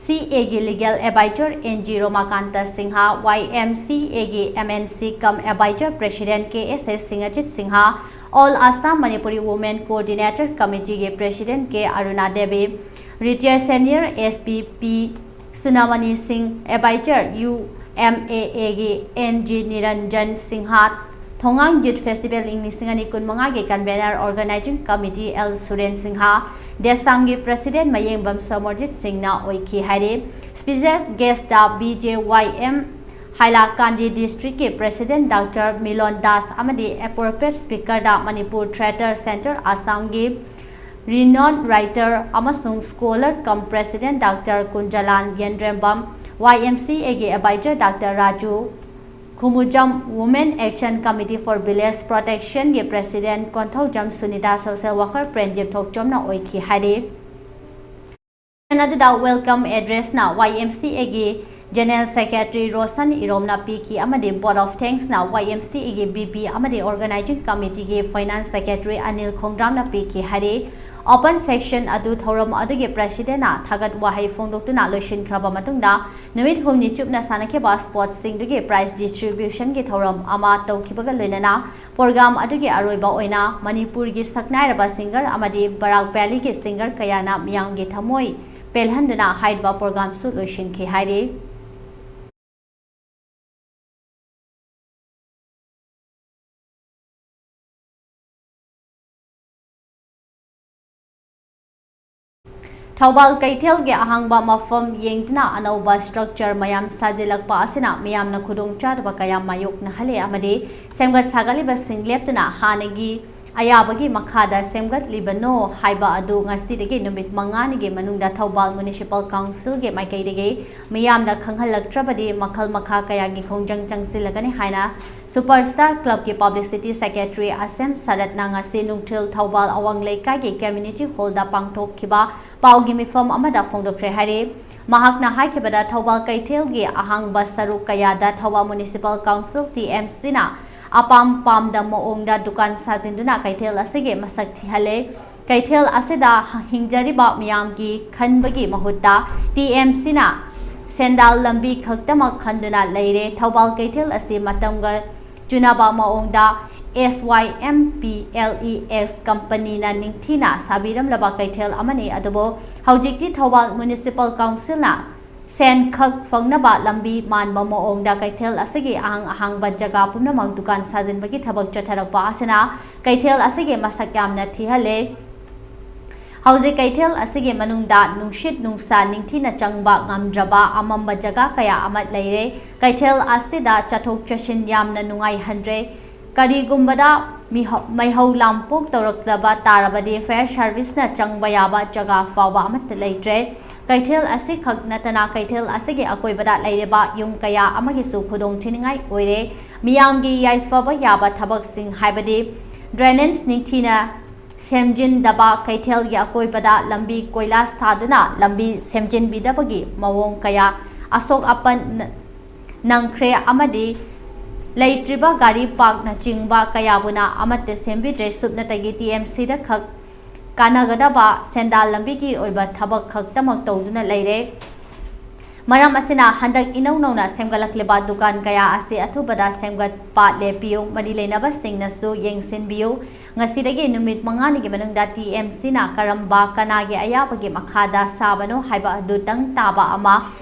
C Aꯒꯤ Legal Advisor N G Romakanta Singh, Y M C Aꯒꯤ M N C cum Advisor President K S S Singhajit Singh, All Assam Manipuri Women Coordinator Committeeꯒꯤ President K Aruna Devi, Retired Senior S P P Sunamani Singh, Advisor U M A Aꯒꯤ N G ꯅꯤꯔꯟꯖꯟ Singh, ꯊꯣꯉꯥꯡ Youth Festival ꯏꯪ ꯂꯤꯁꯤꯡ ꯑꯅꯤ ꯀꯨꯟꯃꯉꯥꯒꯤ Convener Organizing Committee L Suren Singh, ꯗꯦꯁꯥꯝꯒꯤ President Mayengbam Somorjit ꯁꯤꯡꯅ ꯑꯣꯏꯈꯤ ꯍꯥꯏꯔꯤ꯫ Special guestꯇ B J Y M Hailakandi Districtꯀꯤ President ꯗꯥꯛꯇꯔ ꯃꯤꯂꯣꯟ ꯗꯥꯁ ꯑꯃꯗꯤ appropriate speakerꯗ Manipur Theatre Centre Assamꯒꯤ renowned writer ꯑꯃꯁꯨꯡ scholar cum President doctor Kunjalal Yendrembam, Y M C Aꯒꯤ Advisor doctor Raju Khumujam, Women Action Committee for Village Protectionꯒꯤ President Konthoujam Sunita, social worker Premjit ꯊꯣꯛꯆꯣꯝꯅ ꯑꯣꯏꯈꯤ ꯍꯥꯏꯔꯤ꯫ ꯑꯗꯨꯗ welcome addressꯅ Y M C Aꯒꯤ General Secretary Roshan ꯏꯔꯣꯝꯅ ꯄꯤꯈꯤ ꯑꯃꯗꯤ vote of thanksꯅ Y M C Aꯒꯤ V P ꯑꯃꯗꯤ Organizing Committeeꯒꯤ Finance Secretary ꯑꯅꯤꯜ ꯈꯣꯡꯗ꯭ꯔꯥꯝꯅ ꯄꯤꯈꯤ ꯍꯥꯏꯔꯤ꯫ Open section ꯑꯗꯨ ꯊꯧꯔꯝ ꯑꯗꯨꯒꯤ Presidentꯅ ꯊꯥꯒꯠ ꯋꯥꯍꯩ ꯐꯣꯡꯗꯣꯛꯇꯨꯅ ꯂꯣꯏꯁꯤꯟꯈ꯭ꯔꯕ ꯃꯇꯨꯡꯗ, ꯅꯨꯃꯤꯠ ꯍꯨꯝꯅꯤ ꯆꯨꯞꯅ ꯁꯥꯟꯅꯈꯤꯕ sportsꯁꯤꯡꯗꯨꯒꯤ prize distributionꯒꯤ ꯊꯧꯔꯝ ꯑꯃ ꯇꯧꯈꯤꯕꯒ ꯂꯣꯏꯅꯅ, program ꯑꯗꯨꯒꯤ ꯑꯔꯣꯏꯕ ꯑꯣꯏꯅ ꯃꯅꯤꯄꯨꯔꯒꯤ ꯁꯛꯅꯥꯏꯔꯕ singer ꯑꯃꯗꯤ ꯕꯔꯥꯛ Valleyꯒꯤ singer ꯀꯌꯥꯅ ꯃꯤꯌꯥꯝꯒꯤ ꯊꯃꯣꯏ ꯄꯦꯜꯍꯟꯗꯨꯅ ꯍꯥꯏꯔꯤꯕ programꯁꯨ ꯂꯣꯏꯁꯤꯟꯈꯤ ꯍꯥꯏꯔꯤ꯫ ꯊꯧꯕꯥꯜ ꯀꯩꯊꯦꯜꯒꯤ ꯑꯍꯥꯡꯕ ꯃꯐꯝ ꯌꯦꯡꯗꯨꯅ ꯑꯅꯧꯕ structure ꯃꯌꯥꯝ ꯁꯥꯖꯤꯜꯂꯛꯄ ꯑꯁꯤꯅ ꯃꯤꯌꯥꯝꯅ ꯈꯨꯗꯣꯡꯆꯥꯗꯕ ꯀꯌꯥ ꯃꯥꯌꯣꯛꯅꯍꯜꯂꯦ ꯑꯃꯗꯤ ꯁꯦꯝꯒꯠ ꯁꯥꯒꯠꯂꯤꯕꯁꯤꯡ ꯂꯦꯞꯇꯨꯅ ꯍꯥꯟꯅꯒꯤ ꯑꯌꯥꯕꯒꯤ ꯃꯈꯥꯗ ꯁꯦꯝꯒꯠꯂꯤꯕꯅꯣ ꯍꯥꯏꯕ ꯑꯗꯨ ꯉꯁꯤꯗꯒꯤ ꯅꯨꯃꯤꯠ ꯃꯉꯥꯅꯤꯒꯤ ꯃꯅꯨꯡꯗ ꯊꯧꯕꯥꯜ Municipal Councilꯒꯤ ꯃꯥꯏꯀꯩꯗꯒꯤ ꯃꯤꯌꯥꯝꯗ ꯈꯪꯍꯜꯂꯛꯇ꯭ꯔꯕꯗꯤ ꯃꯈꯜ ꯃꯈꯥ ꯀꯌꯥꯒꯤ ꯈꯣꯡꯖꯪ ꯆꯪꯁꯤꯜꯂꯒꯅꯤ ꯍꯥꯏꯅ Super Star Clubꯀꯤ Publicity Secretary ꯑꯁꯦꯝ ꯁꯔꯠꯅ ꯉꯁꯤ ꯅꯨꯡꯊꯤꯜ ꯊꯧꯕꯥꯜ ꯑꯋꯥꯡ ꯂꯩꯀꯥꯏꯒꯤ Community Hallꯗ ꯄꯥꯡꯊꯣꯛꯈꯤꯕ ꯄꯥꯎꯒꯤ ꯃꯤꯐꯝ ꯑꯃꯗ ꯐꯣꯡꯗꯣꯛꯈ꯭ꯔꯦ ꯍꯥꯏꯔꯤ꯫ ꯃꯍꯥꯛꯅ ꯍꯥꯏꯈꯤꯕꯗ, ꯊꯧꯕꯥꯜ ꯀꯩꯊꯦꯜꯒꯤ ꯑꯍꯥꯡꯕ ꯁꯔꯨꯛ ꯀꯌꯥꯗ ꯊꯧꯕꯥꯜ Municipal Council, TMCꯅ ꯑꯄꯥꯝ ꯄꯥꯝꯗ ꯃꯑꯣꯡꯗ ꯗꯨꯀꯥꯟ ꯁꯥꯖꯤꯟꯗꯨꯅ ꯀꯩꯊꯦꯜ ꯑꯁꯤꯒꯤ ꯃꯁꯛ ꯊꯤꯍꯜꯂꯦ꯫ ꯀꯩꯊꯦꯜ ꯑꯁꯤꯗ ꯍꯤꯡꯖꯔꯤꯕ ꯃꯤꯌꯥꯝꯒꯤ ꯈꯟꯕꯒꯤ ꯃꯍꯨꯠꯇ TMCꯅ ꯁꯦꯟꯗꯥꯜ ꯂꯝꯕꯤ ꯈꯛꯇꯃꯛ ꯈꯟꯗꯨꯅ ꯂꯩꯔꯦ꯫ ꯊꯧꯕꯥꯜ ꯀꯩꯊꯦꯜ ꯑꯁꯤ ꯃꯇꯝꯒ ꯆꯨꯅꯕ ꯃꯑꯣꯡꯗ SYMPLEX companyꯅ ꯅꯤꯡꯊꯤꯅ ꯁꯥꯕꯤꯔꯝꯂꯕ ꯀꯩꯊꯦꯜ ꯑꯃꯅꯤ꯫ ꯑꯗꯨꯕꯨ ꯍꯧꯖꯤꯛꯇꯤ ꯊꯧꯕꯥꯜ Municipal Councilꯅ ꯁꯦꯟ ꯈꯛ ꯐꯪꯅꯕ ꯂꯝꯕꯤ ꯃꯥꯟꯕ ꯃꯑꯣꯡꯗ ꯀꯩꯊꯦꯜ ꯑꯁꯤꯒꯤ ꯑꯍꯥꯡ ꯑꯍꯥꯡꯕ ꯖꯒꯥ ꯄꯨꯝꯅꯃꯛ ꯗꯨꯀꯥꯟ ꯁꯥꯖꯤꯟꯕꯒꯤ ꯊꯕꯛ ꯆꯠꯊꯔꯛꯄ ꯑꯁꯤꯅ ꯀꯩꯊꯦꯜ ꯑꯁꯤꯒꯤ ꯃꯁꯛ ꯌꯥꯝꯅ ꯊꯤꯍꯜꯂꯦ꯫ ꯍꯧꯖꯤꯛ ꯀꯩꯊꯦꯜ ꯑꯁꯤꯒꯤ ꯃꯅꯨꯡꯗ ꯅꯨꯡꯁꯤꯠ ꯅꯨꯡꯁꯥ ꯅꯤꯡꯊꯤꯅ ꯆꯪꯕ ꯉꯝꯗ꯭ꯔꯕ ꯑꯃꯝꯕ ꯖꯒꯥ ꯀꯌꯥ ꯑꯃ ꯂꯩꯔꯦ꯫ ꯀꯩꯊꯦꯜ ꯑꯁꯤꯗ ꯆꯠꯊꯣꯛ ꯆꯠꯁꯤꯟ ꯌꯥꯝꯅ ꯅꯨꯡꯉꯥꯏꯍꯟꯗ꯭ꯔꯦ꯫ ꯀꯔꯤꯒꯨꯝꯕꯗ ꯃꯤꯍꯧ-, ꯃꯩꯍꯧ ꯂꯥꯡꯄꯣꯛ ꯇꯧꯔꯛꯂꯕ ꯇꯥꯔꯕꯗꯤ fire serviceꯅ ꯆꯪꯕ ꯌꯥꯕ ꯖꯒꯥ ꯐꯥꯎꯕ ꯑꯃꯠꯇ ꯂꯩꯇ꯭ꯔꯦ꯫ ꯀꯩꯊꯦꯜ ꯑꯁꯤꯈꯛ ꯅꯠꯇꯅ ꯀꯩꯊꯦꯜ ꯑꯁꯤꯒꯤ ꯑꯀꯣꯏꯕꯗ ꯂꯩꯔꯤꯕ ꯌꯨꯝ ꯀꯌꯥ ꯑꯃꯒꯤꯁꯨ ꯈꯨꯗꯣꯡꯊꯤꯅꯤꯡꯉꯥꯏ ꯑꯣꯏꯔꯦ꯫ ꯃꯤꯌꯥꯝꯒꯤ ꯌꯥꯏꯐꯕ ꯌꯥꯕ ꯊꯕꯛꯁꯤꯡ ꯍꯥꯏꯕꯗꯤ drainage ꯅꯤꯡꯊꯤꯅ ꯁꯦꯝꯖꯤꯟꯗꯕ, ꯀꯩꯊꯦꯜꯒꯤ ꯑꯀꯣꯏꯕꯗ ꯂꯝꯕꯤ ꯀꯣꯏꯂꯥꯁ ꯊꯥꯗꯨꯅ ꯂꯝꯕꯤ ꯁꯦꯝꯖꯤꯟꯕꯤꯗꯕꯒꯤ ꯃꯑꯣꯡ ꯀꯌꯥ, ꯑꯁꯣꯛ ꯑꯄꯟ ꯅ-, ꯅꯪꯈ꯭ꯔꯦ ꯑꯃꯗꯤ ꯂꯩꯇ꯭ꯔꯤꯕ ꯒꯥꯔꯤ parkꯅꯆꯤꯡꯕ ꯀꯌꯥꯕꯨꯅ ꯑꯃꯠꯇ ꯁꯦꯝꯕꯤꯗ꯭ꯔꯦ꯫ ꯁꯨꯞꯅꯇꯒꯤ TMCꯗ ꯈꯛ ꯀꯥꯟꯅꯒꯗꯕ ꯁꯦꯟꯗꯥꯜ ꯂꯝꯕꯤꯒꯤ ꯑꯣꯏꯕ ꯊꯕꯛ ꯈꯛꯇꯃꯛ ꯇꯧꯗꯨꯅ ꯂꯩꯔꯦ꯫ ꯃꯔꯝ ꯑꯁꯤꯅ ꯍꯟꯗꯛ ꯏꯅꯧ ꯅꯧꯅ ꯁꯦꯝꯒꯠꯂꯛꯂꯤꯕ ꯗꯨꯀꯥꯟ ꯀꯌꯥ ꯑꯁꯤ ꯑꯊꯨꯕꯗ ꯁꯦꯝꯒꯠꯄ ꯂꯦꯞꯄꯤꯌꯨ, ꯃꯔꯤ ꯂꯩꯅꯕꯁꯤꯡꯅꯁꯨ ꯌꯦꯡꯁꯤꯟꯕꯤꯌꯨ꯫ ꯉꯁꯤꯗꯒꯤ ꯅꯨꯃꯤꯠ ꯃꯉꯥꯅꯤꯒꯤ ꯃꯅꯨꯡꯗ TMCꯅ ꯀꯔꯝꯕ ꯀꯅꯥꯒꯤ ꯑꯌꯥꯕꯒꯤ ꯃꯈꯥꯗ ꯁꯥꯕꯅꯣ ꯍꯥꯏꯕ ꯑꯗꯨ ꯇꯪ ꯇꯥꯕ ꯑꯃ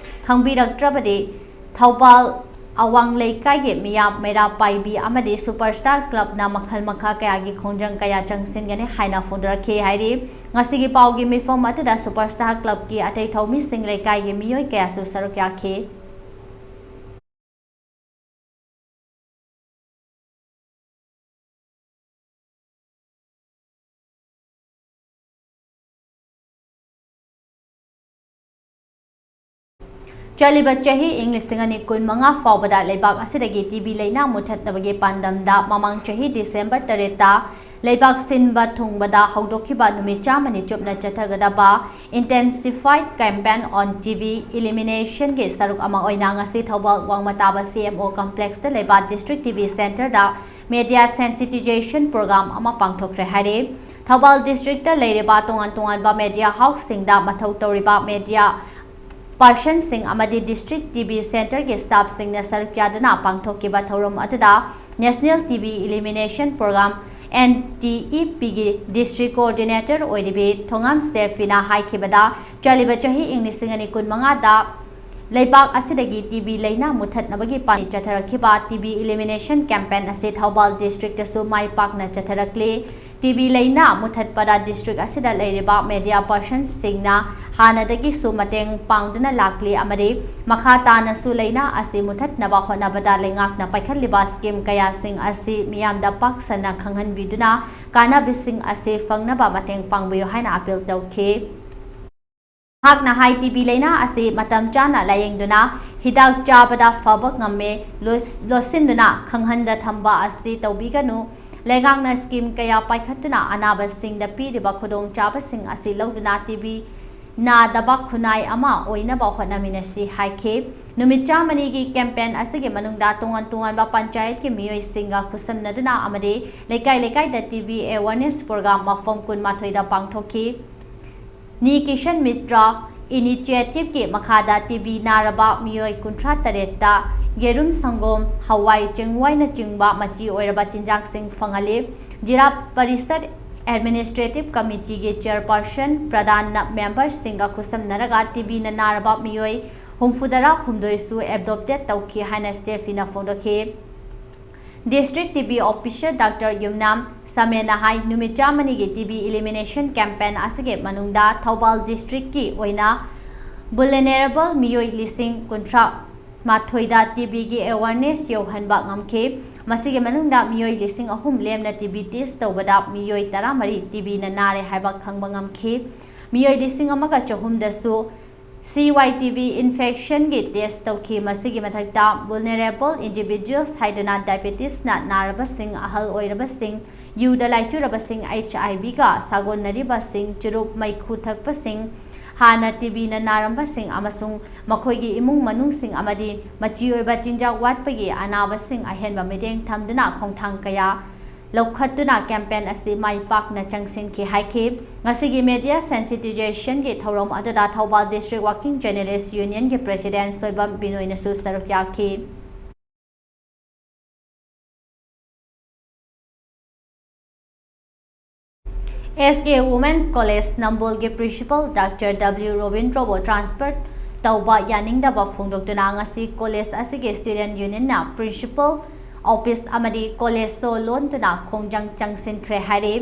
ꯈꯪꯕꯤꯔꯛꯇ꯭ꯔꯕꯗꯤ ꯊꯧꯕꯥꯜ ꯑꯋꯥꯡ ꯂꯩꯀꯥꯏꯒꯤ ꯃꯤꯌꯥꯝ, ꯃꯩꯔꯥ ꯄꯥꯏꯕꯤ ꯑꯃꯗꯤ Super Star Clubꯅ ꯃꯈꯜ ꯃꯈꯥ ꯀꯌꯥꯒꯤ ꯈꯣꯡꯖꯪ ꯀꯌꯥ ꯆꯪꯁꯤꯟꯒꯅꯤ ꯍꯥꯏꯅ ꯐꯣꯡꯗꯣꯔꯛꯈꯤ ꯍꯥꯏꯔꯤ꯫ ꯉꯁꯤꯒꯤ ꯄꯥꯎꯒꯤ ꯃꯤꯐꯝ ꯑꯗꯨꯗ Super Star Clubꯀꯤ ꯑꯇꯩ ꯊꯧꯃꯤꯁꯤꯡ, ꯂꯩꯀꯥꯏꯒꯤ ꯃꯤꯑꯣꯏ ꯀꯌꯥꯁꯨ ꯁꯔꯨꯛ ꯌꯥꯈꯤ꯫ ꯆꯠꯂꯤꯕ ꯆꯍꯤ ꯏꯪ ꯂꯤꯁꯤꯡ ꯑꯅꯤ ꯀꯨꯟ ꯃꯉꯥ ꯐꯥꯎꯕꯗ ꯂꯩꯕꯥꯛ ꯑꯁꯤꯗꯒꯤ ꯇꯤ ꯕꯤ ꯂꯩꯅꯥ ꯃꯨꯊꯠꯅꯕꯒꯤ ꯄꯥꯟꯗꯝꯗ ꯃꯃꯥꯡ ꯆꯍꯤ ꯗꯤꯁꯦꯝꯕꯔ ꯇꯔꯦꯠꯇ ꯂꯩꯕꯥꯛ ꯁꯤꯟꯕ ꯊꯨꯡꯕꯗ ꯍꯧꯗꯣꯛꯈꯤꯕ ꯅꯨꯃꯤꯠ ꯆꯥꯝꯃꯅꯤ ꯆꯨꯞꯅ ꯆꯠꯊꯒꯗꯕ Intensified Campaign on T B Elimination ꯒꯤ ꯁꯔꯨꯛ ꯑꯃ ꯑꯣꯏꯅ ꯉꯁꯤ ꯊꯧꯕꯥꯜ ꯋꯥꯡꯃ ꯇꯥꯕ C M O Complex ꯇ ꯂꯩꯕ District T B Center ꯗ Media Sensitization Program ꯑꯃ ꯄꯥꯡꯊꯣꯛꯈ꯭ꯔꯦ ꯍꯥꯏꯔꯤ꯫ ꯊꯧꯕꯥꯜ district ꯇ ꯂꯩꯔꯤꯕ ꯇꯣꯉꯥꯟ ꯇꯣꯉꯥꯟꯕ media house ꯁꯤꯡꯗ ꯃꯊꯧ ꯇꯧꯔꯤꯕ media personꯁꯤꯡ ꯑꯃꯗꯤ District T B Center ꯒꯤ staff ꯁꯤꯡꯅ ꯁꯔꯨꯛ ꯌꯥꯗꯨꯅ ꯄꯥꯡꯊꯣꯛꯈꯤꯕ ꯊꯧꯔꯝ ꯑꯗꯨꯗ National T B Elimination Program, N T E P ꯒꯤ District Coordinator ꯑꯣꯏꯔꯤꯕꯤ ꯊꯣꯉꯥꯝ ꯁ꯭ꯇꯦꯐꯤꯅ ꯍꯥꯏꯈꯤꯕꯗ, ꯆꯠꯂꯤꯕ ꯆꯍꯤ ꯏꯪ ꯂꯤꯁꯤꯡ ꯑꯅꯤ ꯀꯨꯟ ꯃꯉꯥꯗ ꯂꯩꯕꯥꯛ ꯑꯁꯤꯗꯒꯤ ꯇꯤ ꯕꯤ ꯂꯩꯅꯥ ꯃꯨꯊꯠꯅꯕꯒꯤ ꯄꯥꯟꯗꯝ ꯆꯠꯊꯔꯛꯈꯤꯕ T B Elimination Campaign ꯑꯁꯤ ꯊꯧꯕꯥꯜ district ꯇꯁꯨ ꯃꯥꯏ ꯄꯥꯛꯅ ꯆꯠꯊꯔꯛꯂꯤ꯫ ꯇꯤ ꯕꯤ ꯂꯩꯅꯥ ꯃꯨꯊꯠꯄꯗ district ꯑꯁꯤꯗ ꯂꯩꯔꯤꯕ media personꯁꯤꯡꯅ ꯍꯥꯟꯅꯗꯒꯤꯁꯨ ꯃꯇꯦꯡ ꯄꯥꯡꯗꯨꯅ ꯂꯥꯛꯂꯤ ꯑꯃꯗꯤ ꯃꯈꯥ ꯇꯥꯅꯁꯨ ꯂꯩꯅꯥ ꯑꯁꯤ ꯃꯨꯊꯠꯅꯕ ꯍꯣꯠꯅꯕꯗ ꯂꯩꯉꯥꯛꯅ ꯄꯥꯏꯈꯠꯂꯤꯕ scheme ꯀꯌꯥꯁꯤꯡ ꯑꯁꯤ ꯃꯤꯌꯥꯝꯗ ꯄꯥꯛ ꯁꯟꯅ ꯈꯪꯍꯟꯕꯤꯗꯨꯅ ꯀꯥꯟꯅꯕꯁꯤꯡ ꯑꯁꯤ ꯐꯪꯅꯕ ꯃꯇꯦꯡ ꯄꯥꯡꯕꯤꯌꯨ ꯍꯥꯏꯅ appeal ꯇꯧꯈꯤ꯫ ꯃꯍꯥꯛꯅ ꯍꯥꯏ, ꯇꯤ ꯕꯤ ꯂꯩꯅꯥ ꯑꯁꯤ ꯃꯇꯝ ꯆꯥꯅ ꯂꯥꯌꯦꯡꯗꯨꯅ ꯍꯤꯗꯥꯛ ꯆꯥꯕꯗ ꯐꯕ ꯉꯝꯃꯦ, ꯂꯣꯠ-, ꯂꯣꯠꯁꯤꯟꯗꯨꯅ ꯈꯪꯍꯟꯗ ꯊꯝꯕ ꯑꯁꯤ ꯇꯧꯕꯤꯒꯅꯨ꯫ ꯂꯩꯉꯥꯛꯅ scheme ꯀꯌꯥ ꯄꯥꯏꯈꯠꯇꯨꯅ ꯑꯅꯥꯕꯁꯤꯡꯗ ꯄꯤꯔꯤꯕ ꯈꯨꯗꯣꯡꯆꯥꯕꯁꯤꯡ ꯑꯁꯤ ꯂꯧꯗꯨꯅ ꯇꯤ ꯕꯤ ꯅꯥꯗꯕ ꯈꯨꯟꯅꯥꯏ ꯑꯃ ꯑꯣꯏꯅꯕ ꯍꯣꯠꯅꯃꯤꯟꯅꯁꯤ ꯍꯥꯏꯈꯤ꯫ ꯅꯨꯃꯤꯠ ꯆꯥꯝꯃꯅꯤꯒꯤ campaign ꯑꯁꯤꯒꯤ ꯃꯅꯨꯡꯗ ꯇꯣꯉꯥꯟ ꯇꯣꯉꯥꯟꯕ ꯄꯟꯆꯥꯌꯠꯀꯤ ꯃꯤꯑꯣꯏꯁꯤꯡꯒ ꯈꯨꯠꯁꯝꯅꯗꯨꯅ ꯑꯃꯗꯤ ꯂꯩꯀꯥꯏ ꯂꯩꯀꯥꯏꯗ ꯇꯤ ꯕꯤ awareness program ꯃꯐꯝ ꯀꯨꯟꯃꯥꯊꯣꯏꯗ ꯄꯥꯡꯊꯣꯛꯈꯤ꯫ ꯅꯤ ꯀꯤꯁꯟ ꯃꯤꯇ꯭ꯔ initiative ꯀꯤ ꯃꯈꯥꯗ ꯇꯤ ꯕꯤ ꯅꯥꯔꯕ ꯃꯤꯑꯣꯏ ꯀꯨꯟꯊ꯭ꯔꯥ ꯇꯔꯦꯠꯇ ꯌꯦꯔꯨꯝ, ꯁꯪꯒꯣꯝ, ꯍꯋꯥꯏ ꯆꯦꯡꯋꯥꯏꯅꯆꯤꯡꯕ ꯃꯆꯤ ꯑꯣꯏꯔꯕ ꯆꯤꯟꯖꯥꯛꯁꯤꯡ ꯐꯪꯍꯜꯂꯤ꯫ ꯖꯤꯂꯥ ꯄꯔꯤꯁꯗ Administrative Committee ꯒꯤ chairperson ꯄ꯭ꯔꯗꯥꯟꯅ member ꯁꯤꯡꯒ ꯈꯨꯠꯁꯝꯅꯔꯒ ꯇꯤ ꯕꯤ ꯅ ꯅꯥꯔꯕ ꯃꯤꯑꯣꯏ ꯍꯨꯝꯐꯨꯇꯔꯥ ꯍꯨꯝꯗꯣꯏꯁꯨ adopted ꯇꯧꯈꯤ ꯍꯥꯏꯅ ꯁ꯭ꯇꯦꯐꯤꯅ ꯐꯣꯡꯗꯣꯛꯈꯤ꯫ District T B officer doctor Yumnam ꯁꯥꯃꯦꯅ ꯍꯥꯏ, ꯅꯨꯃꯤꯠ ꯆꯥꯝꯃꯅꯤꯒꯤ ꯇꯤ ꯕꯤ elimination campaign ꯑꯁꯤꯒꯤ ꯃꯅꯨꯡꯗ ꯊꯧꯕꯥꯜ district ꯀꯤ ꯑꯣꯏꯅ vulnerable ꯃꯤꯑꯣꯏ ꯂꯤꯁꯤꯡ ꯀꯨꯟꯊ꯭ꯔꯥ ꯃꯥꯊꯣꯏꯗ ꯇꯤ ꯕꯤ ꯒꯤ awareness ꯌꯧꯍꯟꯕ ꯉꯝꯈꯤ꯫ ꯃꯁꯤꯒꯤ ꯃꯅꯨꯡꯗ ꯃꯤꯑꯣꯏ ꯂꯤꯁꯤꯡ ꯑꯍꯨꯝ ꯂꯦꯝꯅ ꯇꯤ ꯕꯤ test ꯇꯧꯕꯗ ꯃꯤꯑꯣꯏ ꯇꯔꯥꯃꯔꯤ ꯇꯤ ꯕꯤ ꯅ ꯅꯥꯔꯦ ꯍꯥꯏꯕ ꯈꯪꯕ ꯉꯝꯈꯤ꯫ ꯃꯤꯑꯣꯏ ꯂꯤꯁꯤꯡ ꯑꯃꯒ ꯆꯍꯨꯝꯗꯁꯨ C Y T V infection ꯒꯤ test ꯇꯧꯈꯤ꯫ ꯃꯁꯤꯒꯤ ꯃꯊꯛꯇ vulnerable individuals ꯍꯥꯏꯗꯨꯅ diabetes ꯅ ꯅꯥꯔꯕꯁꯤꯡ, ꯑꯍꯜ ꯑꯣꯏꯔꯕꯁꯤꯡ, ꯌꯨꯗ ꯂꯥꯏꯆꯨꯔꯕꯁꯤꯡ, H I V ꯒ ꯁꯥꯒꯣꯟꯅꯔꯤꯕꯁꯤꯡ, ꯆꯨꯔꯨꯞ ꯃꯩꯈꯨ ꯊꯛꯄꯁꯤꯡ, ꯍꯥꯟꯅ T B ꯅ ꯅꯥꯔꯝꯕꯁꯤꯡ ꯑꯃꯁꯨꯡ ꯃꯈꯣꯏꯒꯤ ꯏꯃꯨꯡ ꯃꯅꯨꯡꯁꯤꯡ ꯑꯃꯗꯤ ꯃꯆꯤ ꯑꯣꯏꯕ ꯆꯤꯟꯖꯥꯛ ꯋꯥꯠꯄꯒꯤ ꯑꯅꯥꯕꯁꯤꯡ ꯑꯍꯦꯟꯕ ꯃꯤꯠꯌꯦꯡ ꯊꯝꯗꯨꯅ ꯈꯣꯡꯊꯥꯡ ꯀꯌꯥ ꯂꯧꯈꯠꯇꯨꯅ campaign ꯑꯁꯤ ꯃꯥꯏ ꯄꯥꯛꯅ ꯆꯪꯁꯤꯟꯈꯤ ꯍꯥꯏꯈꯤ꯫ ꯉꯁꯤꯒꯤ media sensitization ꯒꯤ ꯊꯧꯔꯝ ꯑꯗꯨꯗ Thoubal District Working Journalist Union ꯒꯤ President ꯁꯣꯏꯕꯝ ꯕꯤꯅꯣꯏꯅꯁꯨ ꯁꯔꯨꯛ ꯌꯥꯈꯤ꯫ S K Women's College ꯅꯝꯕꯣꯜꯒꯤ Principal Doctor W ꯔꯣꯕꯤꯟꯗ꯭ꯔꯣꯕꯨ transfer ꯇꯧꯕ ꯌꯥꯅꯤꯡꯗꯕ ꯐꯣꯡꯗꯣꯛꯇꯨꯅ ꯉꯁꯤ college ꯑꯁꯤꯒꯤ student union ꯅ principal office ꯑꯃꯗꯤ college ꯁꯣ ꯂꯣꯟꯗꯨꯅ ꯈꯣꯡꯖꯪ ꯆꯪꯁꯤꯟꯈ꯭ꯔꯦ ꯍꯥꯏꯔꯤ꯫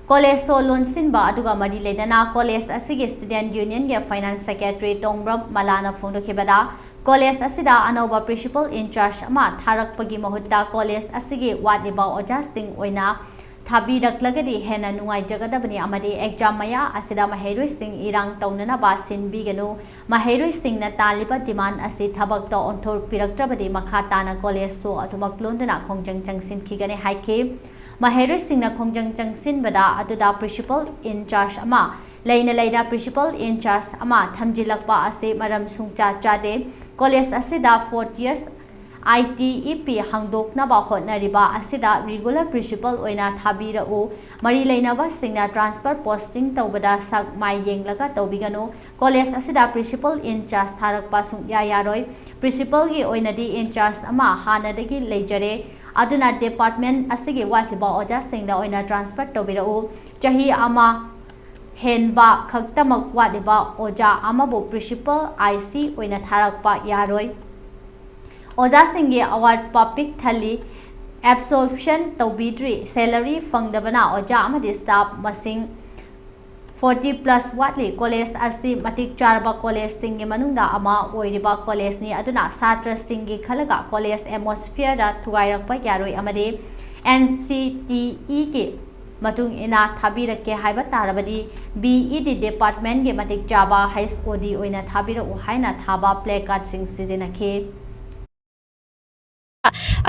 College ꯁꯣ ꯂꯣꯟꯁꯤꯟꯕ ꯑꯗꯨꯒ ꯃꯔꯤ ꯂꯩꯅꯅ college ꯑꯁꯤꯒꯤ student union ꯒꯤ finance secretary ꯇꯣꯡꯕ꯭ꯔꯝ ꯃꯂꯥꯅ ꯐꯣꯡꯗꯣꯛꯈꯤꯕꯗ, college ꯑꯁꯤꯗ ꯑꯅꯧꯕ principal in charge ꯑꯃ ꯊꯥꯔꯛꯄꯒꯤ ꯃꯍꯨꯠꯇ college ꯑꯁꯤꯒꯤ ꯋꯥꯠꯂꯤꯕ ꯑꯣꯖꯥꯁꯤꯡ ꯑꯣꯏꯅ ꯊꯥꯕꯤꯔꯛꯂꯒꯗꯤ ꯍꯦꯟꯅ ꯅꯨꯡꯉꯥꯏꯖꯒꯗꯕꯅꯤ ꯑꯃꯗꯤ exam ꯃꯌꯥ ꯑꯁꯤꯗ ꯃꯍꯩꯔꯣꯏꯁꯤꯡ ꯏꯔꯥꯡ ꯇꯧꯅꯅꯕ ꯁꯤꯟꯕꯤꯒꯅꯨ꯫ ꯃꯍꯩꯔꯣꯏꯁꯤꯡꯅ ꯇꯥꯜꯂꯤꯕ demand ꯑꯁꯤ ꯊꯕꯛꯇ ꯑꯣꯟꯊꯣꯛꯄꯤꯔꯛꯇ꯭ꯔꯕꯗꯤ ꯃꯈꯥ ꯇꯥꯅ college ꯁꯨ ꯑꯗꯨꯃꯛ ꯂꯣꯟꯗꯨꯅ ꯈꯣꯡꯖꯪ ꯆꯪꯁꯤꯟꯈꯤꯒꯅꯤ ꯍꯥꯏꯈꯤ꯫ ꯃꯍꯩꯔꯣꯏꯁꯤꯡꯅ ꯈꯣꯡꯖꯪ ꯆꯪꯁꯤꯟꯕꯗ ꯑꯗꯨꯗ principal in charge ꯑꯃ ꯂꯩꯅ ꯂꯩꯅ principal in charge ꯑꯃ ꯊꯝꯖꯤꯜꯂꯛꯄ ꯑꯁꯤ ꯃꯔꯝ ꯁꯨꯡꯆꯥ ꯆꯥꯗꯦ꯫ College ꯑꯁꯤꯗ fourth years I T E P ꯍꯥꯡꯗꯣꯛꯅꯕ ꯍꯣꯠꯅꯔꯤꯕ ꯑꯁꯤꯗ regular principal ꯑꯣꯏꯅ ꯊꯥꯕꯤꯔꯛꯎ꯫ ꯃꯔꯤ ꯂꯩꯅꯕꯁꯤꯡꯅ transfer posting ꯇꯧꯕꯗ ꯁꯛ ꯃꯥꯏ ꯌꯦꯡꯂꯒ ꯇꯧꯕꯤꯒꯅꯨ꯫ College ꯑꯁꯤꯗ principal in charge ꯊꯥꯔꯛꯄ ꯁꯨꯡꯌꯥ ꯌꯥꯔꯣꯏ꯫ Principal ꯒꯤ ꯑꯣꯏꯅꯗꯤ in charge ꯑꯃ ꯍꯥꯟꯅꯗꯒꯤ ꯂꯩꯖꯔꯦ꯫ ꯑꯗꯨꯅ department ꯑꯁꯤꯒꯤ ꯋꯥꯠꯂꯤꯕ ꯑꯣꯖꯥꯁꯤꯡꯗ ꯑꯣꯏꯅ transfer ꯇꯧꯕꯤꯔꯛꯎ꯫ ꯆꯍꯤ ꯑꯃ ꯍꯦꯟꯕ ꯈꯛꯇꯃꯛ ꯋꯥꯠꯂꯤꯕ ꯑꯣꯖꯥ ꯑꯃꯕꯨ principal I C ꯑꯣꯏꯅ ꯊꯥꯔꯛꯄ ꯌꯥꯔꯣꯏ꯫ ꯑꯣꯖꯥꯁꯤꯡꯒꯤ ꯑꯋꯥꯠꯄ ꯄꯤꯛ ꯊꯜꯂꯤ꯫ Absorption ꯇꯧꯕꯤꯗ꯭ꯔꯤ꯫ Salary ꯐꯪꯗꯕꯅ ꯑꯣꯖꯥ ꯑꯃꯗꯤ staff ꯃꯁꯤꯡ forty plus ꯋꯥꯠꯂꯤ꯫ College ꯑꯁꯤ ꯃꯇꯤꯛ ꯆꯥꯔꯕ college ꯁꯤꯡꯒꯤ ꯃꯅꯨꯡꯗ ꯑꯃ ꯑꯣꯏꯔꯤꯕ college ꯅꯤ꯫ ꯑꯗꯨꯅ ꯁꯥꯇ꯭ꯔꯁꯤꯡꯒꯤ ꯈꯜꯂꯒ college atmosphere ꯗ ꯊꯨꯒꯥꯏꯔꯛꯄ ꯌꯥꯔꯣꯏ ꯑꯃꯗꯤ N C T E ꯒꯤ ꯃꯇꯨꯡ ꯏꯟꯅ ꯊꯥꯕꯤꯔꯛꯀꯦ ꯍꯥꯏꯕ ꯇꯥꯔꯕꯗꯤ B E D department ꯀꯤ ꯃꯇꯤꯛ ꯆꯥꯕ H O D ꯑꯣꯏꯅ ꯊꯥꯕꯤꯔꯛꯎ ꯍꯥꯏꯅ ꯊꯥꯕ placard ꯁꯤꯡ ꯁꯤꯖꯤꯟꯅꯈꯤ꯫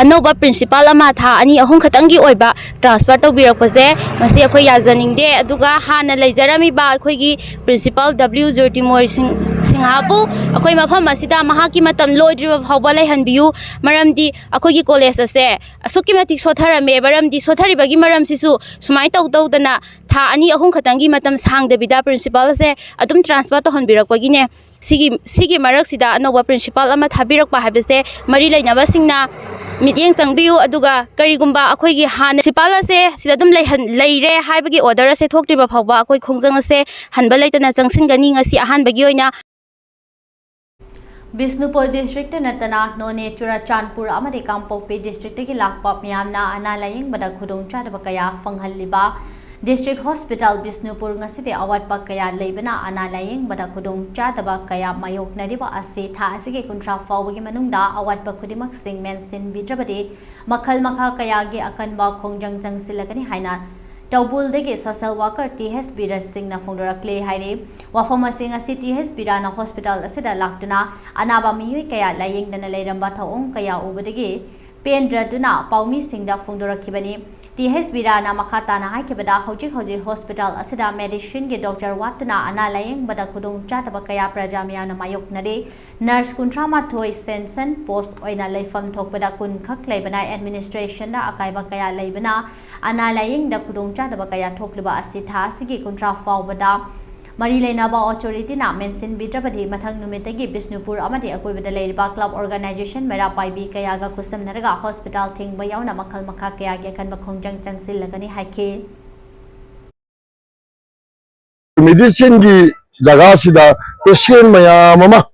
ꯑꯅꯧꯕ principal ꯑꯃ ꯊꯥ ꯑꯅꯤ ꯑꯍꯨꯝ ꯈꯛꯇꯪꯒꯤ ꯑꯣꯏꯕ transfer ꯇꯧꯕꯤꯔꯛꯄꯁꯦ, ꯃꯁꯤ ꯑꯩꯈꯣꯏ ꯌꯥꯖꯅꯤꯡꯗꯦ꯫ ꯑꯗꯨꯒ ꯍꯥꯟꯅ ꯂꯩꯖꯔꯝꯃꯤꯕ ꯑꯩꯈꯣꯏꯒꯤ principal W ꯖꯣꯏꯇꯤꯃꯣꯏ ꯁꯤꯡ-, ꯁꯤꯡꯍꯥꯕꯨ ꯑꯩꯈꯣꯏ ꯃꯐꯝ ꯑꯁꯤꯗ ꯃꯍꯥꯛꯀꯤ ꯃꯇꯝ ꯂꯣꯏꯗ꯭ꯔꯤꯕ ꯐꯥꯎꯕ ꯂꯩꯍꯟꯕꯤꯌꯨ꯫ ꯃꯔꯝꯗꯤ ꯑꯩꯈꯣꯏꯒꯤ college ꯑꯁꯦ ꯑꯁꯨꯛꯀꯤ ꯃꯇꯤꯛ ꯁꯣꯠꯊꯔꯝꯃꯦ꯫ ꯃꯔꯝꯗꯤ ꯁꯣꯠꯊꯔꯤꯕꯒꯤ ꯃꯔꯝꯁꯤꯁꯨ ꯁꯨꯃꯥꯏꯅ ꯇꯧ ꯇꯧꯗꯅ ꯊꯥ ꯑꯅꯤ ꯑꯍꯨꯝ ꯈꯛꯇꯪꯒꯤ ꯃꯇꯝ ꯁꯥꯡꯗꯕꯤꯗ principal ꯑꯁꯦ ꯑꯗꯨꯝ transfer ꯇꯧꯍꯟꯕꯤꯔꯛꯄꯒꯤꯅꯦ꯫ ꯁꯤꯒꯤ, ꯁꯤꯒꯤ ꯃꯔꯛꯁꯤꯗ ꯑꯅꯧꯕ principal ꯑꯃ ꯊꯥꯕꯤꯔꯛꯄ ꯍꯥꯏꯕꯁꯦ ꯃꯔꯤ ꯂꯩꯅꯕꯁꯤꯡꯅ ꯃꯤꯠꯌꯦꯡ ꯆꯪꯕꯤꯌꯨ꯫ ꯑꯗꯨꯒ ꯀꯔꯤꯒꯨꯝꯕ ꯑꯩꯈꯣꯏꯒꯤ ꯍꯥꯟꯅ principal ꯑꯁꯦ ꯁꯤꯗ ꯑꯗꯨꯝ ꯂꯩꯍꯟ-, ꯂꯩꯔꯦ ꯍꯥꯏꯕꯒꯤ order ꯑꯁꯦ ꯊꯣꯛꯇ꯭ꯔꯤꯕ ꯐꯥꯎꯕ ꯑꯩꯈꯣꯏ ꯈꯣꯡꯖꯪ ꯑꯁꯦ ꯍꯟꯕ ꯂꯩꯇꯅ ꯆꯪꯁꯤꯟꯒꯅꯤ꯫ ꯉꯁꯤ ꯑꯍꯥꯟꯕꯒꯤ ꯑꯣꯏꯅ ꯕꯤꯁꯅꯨꯄꯨꯔ district ꯇ ꯅꯠꯇꯅ ꯅꯣꯅꯦ, ꯆꯨꯔꯥꯆꯥꯟꯄꯨꯔ ꯑꯃꯗꯤ ꯀꯥꯡꯄꯣꯛꯄꯤ district ꯇꯒꯤ ꯂꯥꯛꯄ ꯃꯤꯌꯥꯝꯅ ꯑꯅꯥ ꯂꯥꯌꯦꯡꯕꯗ ꯈꯨꯗꯣꯡꯆꯥꯗꯕ ꯀꯌꯥ ꯐꯪꯍꯜꯂꯤꯕ district hospital ꯕꯤꯁꯅꯨꯄꯨꯔ ꯉꯁꯤꯗꯤ ꯑꯋꯥꯠꯄ ꯀꯌꯥ ꯂꯩꯕꯅ ꯑꯅꯥ ꯂꯥꯌꯦꯡꯕꯗ ꯈꯨꯗꯣꯡꯆꯥꯗꯕ ꯀꯌꯥ ꯃꯥꯌꯣꯛꯅꯔꯤꯕ ꯑꯁꯤ ꯊꯥ ꯑꯁꯤꯒꯤ ꯀꯨꯟꯊ꯭ꯔꯥ ꯐꯥꯎꯕꯒꯤ ꯃꯅꯨꯡꯗ ꯑꯋꯥꯠꯄ ꯈꯨꯗꯤꯡꯃꯛꯁꯤꯡ ꯃꯦꯟꯁꯤꯟꯕꯤꯗ꯭ꯔꯕꯗꯤ ꯃꯈꯜ ꯃꯈꯥ ꯀꯌꯥꯒꯤ ꯑꯀꯟꯕ ꯈꯣꯡꯖꯪ ꯆꯪꯁꯤꯜꯂꯒꯅꯤ ꯍꯥꯏꯅ ꯇꯧꯕꯨꯜꯗꯒꯤ social worker ꯇꯤ ꯑꯩꯆ ꯕꯤꯔꯥꯖ ꯁꯤꯡꯅ ꯐꯣꯡꯗꯣꯔꯛꯂꯤ ꯍꯥꯏꯔꯤ꯫ ꯋꯥꯐꯝ ꯑꯁꯤ ꯉꯁꯤ ꯇꯤ ꯑꯩꯆ ꯕꯤꯔꯥꯖꯅ hospital ꯑꯁꯤꯗ ꯂꯥꯛꯇꯨꯅ ꯑꯅꯥꯕ ꯃꯤꯑꯣꯏ ꯀꯌꯥ ꯂꯥꯌꯦꯡꯗꯅ ꯂꯩꯔꯝꯕ ꯊꯧꯑꯣꯡ ꯀꯌꯥ ꯎꯕꯗꯒꯤ ꯄꯦꯟꯗ꯭ꯔꯗꯨꯅ ꯄꯥꯎꯃꯤꯁꯤꯡꯗ ꯐꯣꯡꯗꯣꯔꯛꯈꯤꯕꯅꯤ꯫ ꯇꯤ ꯑꯩꯆ ꯕꯤꯔꯥꯖꯅ ꯃꯈꯥ ꯇꯥꯅ ꯍꯥꯏꯈꯤꯕꯗ, ꯍꯧꯖꯤꯛ ꯍꯧꯖꯤꯛ hospital ꯑꯁꯤꯗ medicine ꯒꯤ doctor ꯋꯥꯠꯇꯨꯅ ꯑꯅꯥ ꯂꯥꯌꯦꯡꯕꯗ ꯈꯨꯗꯣꯡꯆꯥꯗꯕ ꯀꯌꯥ ꯄ꯭ꯔꯖꯥ ꯃꯤꯌꯥꯝꯅ ꯃꯥꯌꯣꯛꯅꯔꯤ꯫ Nurse ꯀꯨꯟꯊ꯭ꯔꯥ ꯃꯥꯊꯣꯏ census post ꯑꯣꯏꯅ ꯂꯩꯐꯝ ꯊꯣꯛꯄꯗ ꯀꯨꯟ ꯈꯛ ꯂꯩꯕꯅ administration ꯗ ꯑꯀꯥꯏꯕ ꯀꯌꯥ ꯂꯩꯕꯅ ꯑꯅꯥ ꯂꯥꯌꯦꯡꯗ ꯈꯨꯗꯣꯡꯆꯥꯗꯕ ꯀꯌꯥ ꯊꯣꯛꯂꯤꯕ ꯑꯁꯤ ꯊꯥ ꯑꯁꯤꯒꯤ ꯀꯨꯟꯊ꯭ꯔꯥ ꯐꯥꯎꯕꯗ ꯃꯔꯤ ꯂꯩꯅꯕ authority ꯅ ꯃꯦꯟꯁꯤꯟꯕꯤꯗ꯭ꯔꯕꯗꯤ ꯃꯊꯪ ꯅꯨꯃꯤꯠꯇꯒꯤ ꯕꯤꯁꯅꯨꯄꯨꯔ ꯑꯃꯗꯤ ꯑꯀꯣꯏꯕꯗ ꯂꯩꯔꯤꯕ club organisation, ꯃꯩꯔꯥ ꯄꯥꯏꯕꯤ ꯀꯌꯥꯒ ꯈꯨꯠꯁꯝꯅꯔꯒ hospital ꯊꯤꯡꯕ ꯌꯥꯎꯅ ꯃꯈꯜ ꯃꯈꯥ ꯀꯌꯥꯒꯤ ꯑꯀꯟꯕ ꯈꯣꯡꯖꯪ ꯆꯪꯁꯤꯜꯂꯒꯅꯤ ꯍꯥꯏꯈꯤ꯫ Medicine ꯒꯤ ꯖꯒꯥꯁꯤꯗ patient ꯃꯌꯥꯝ ꯑꯃ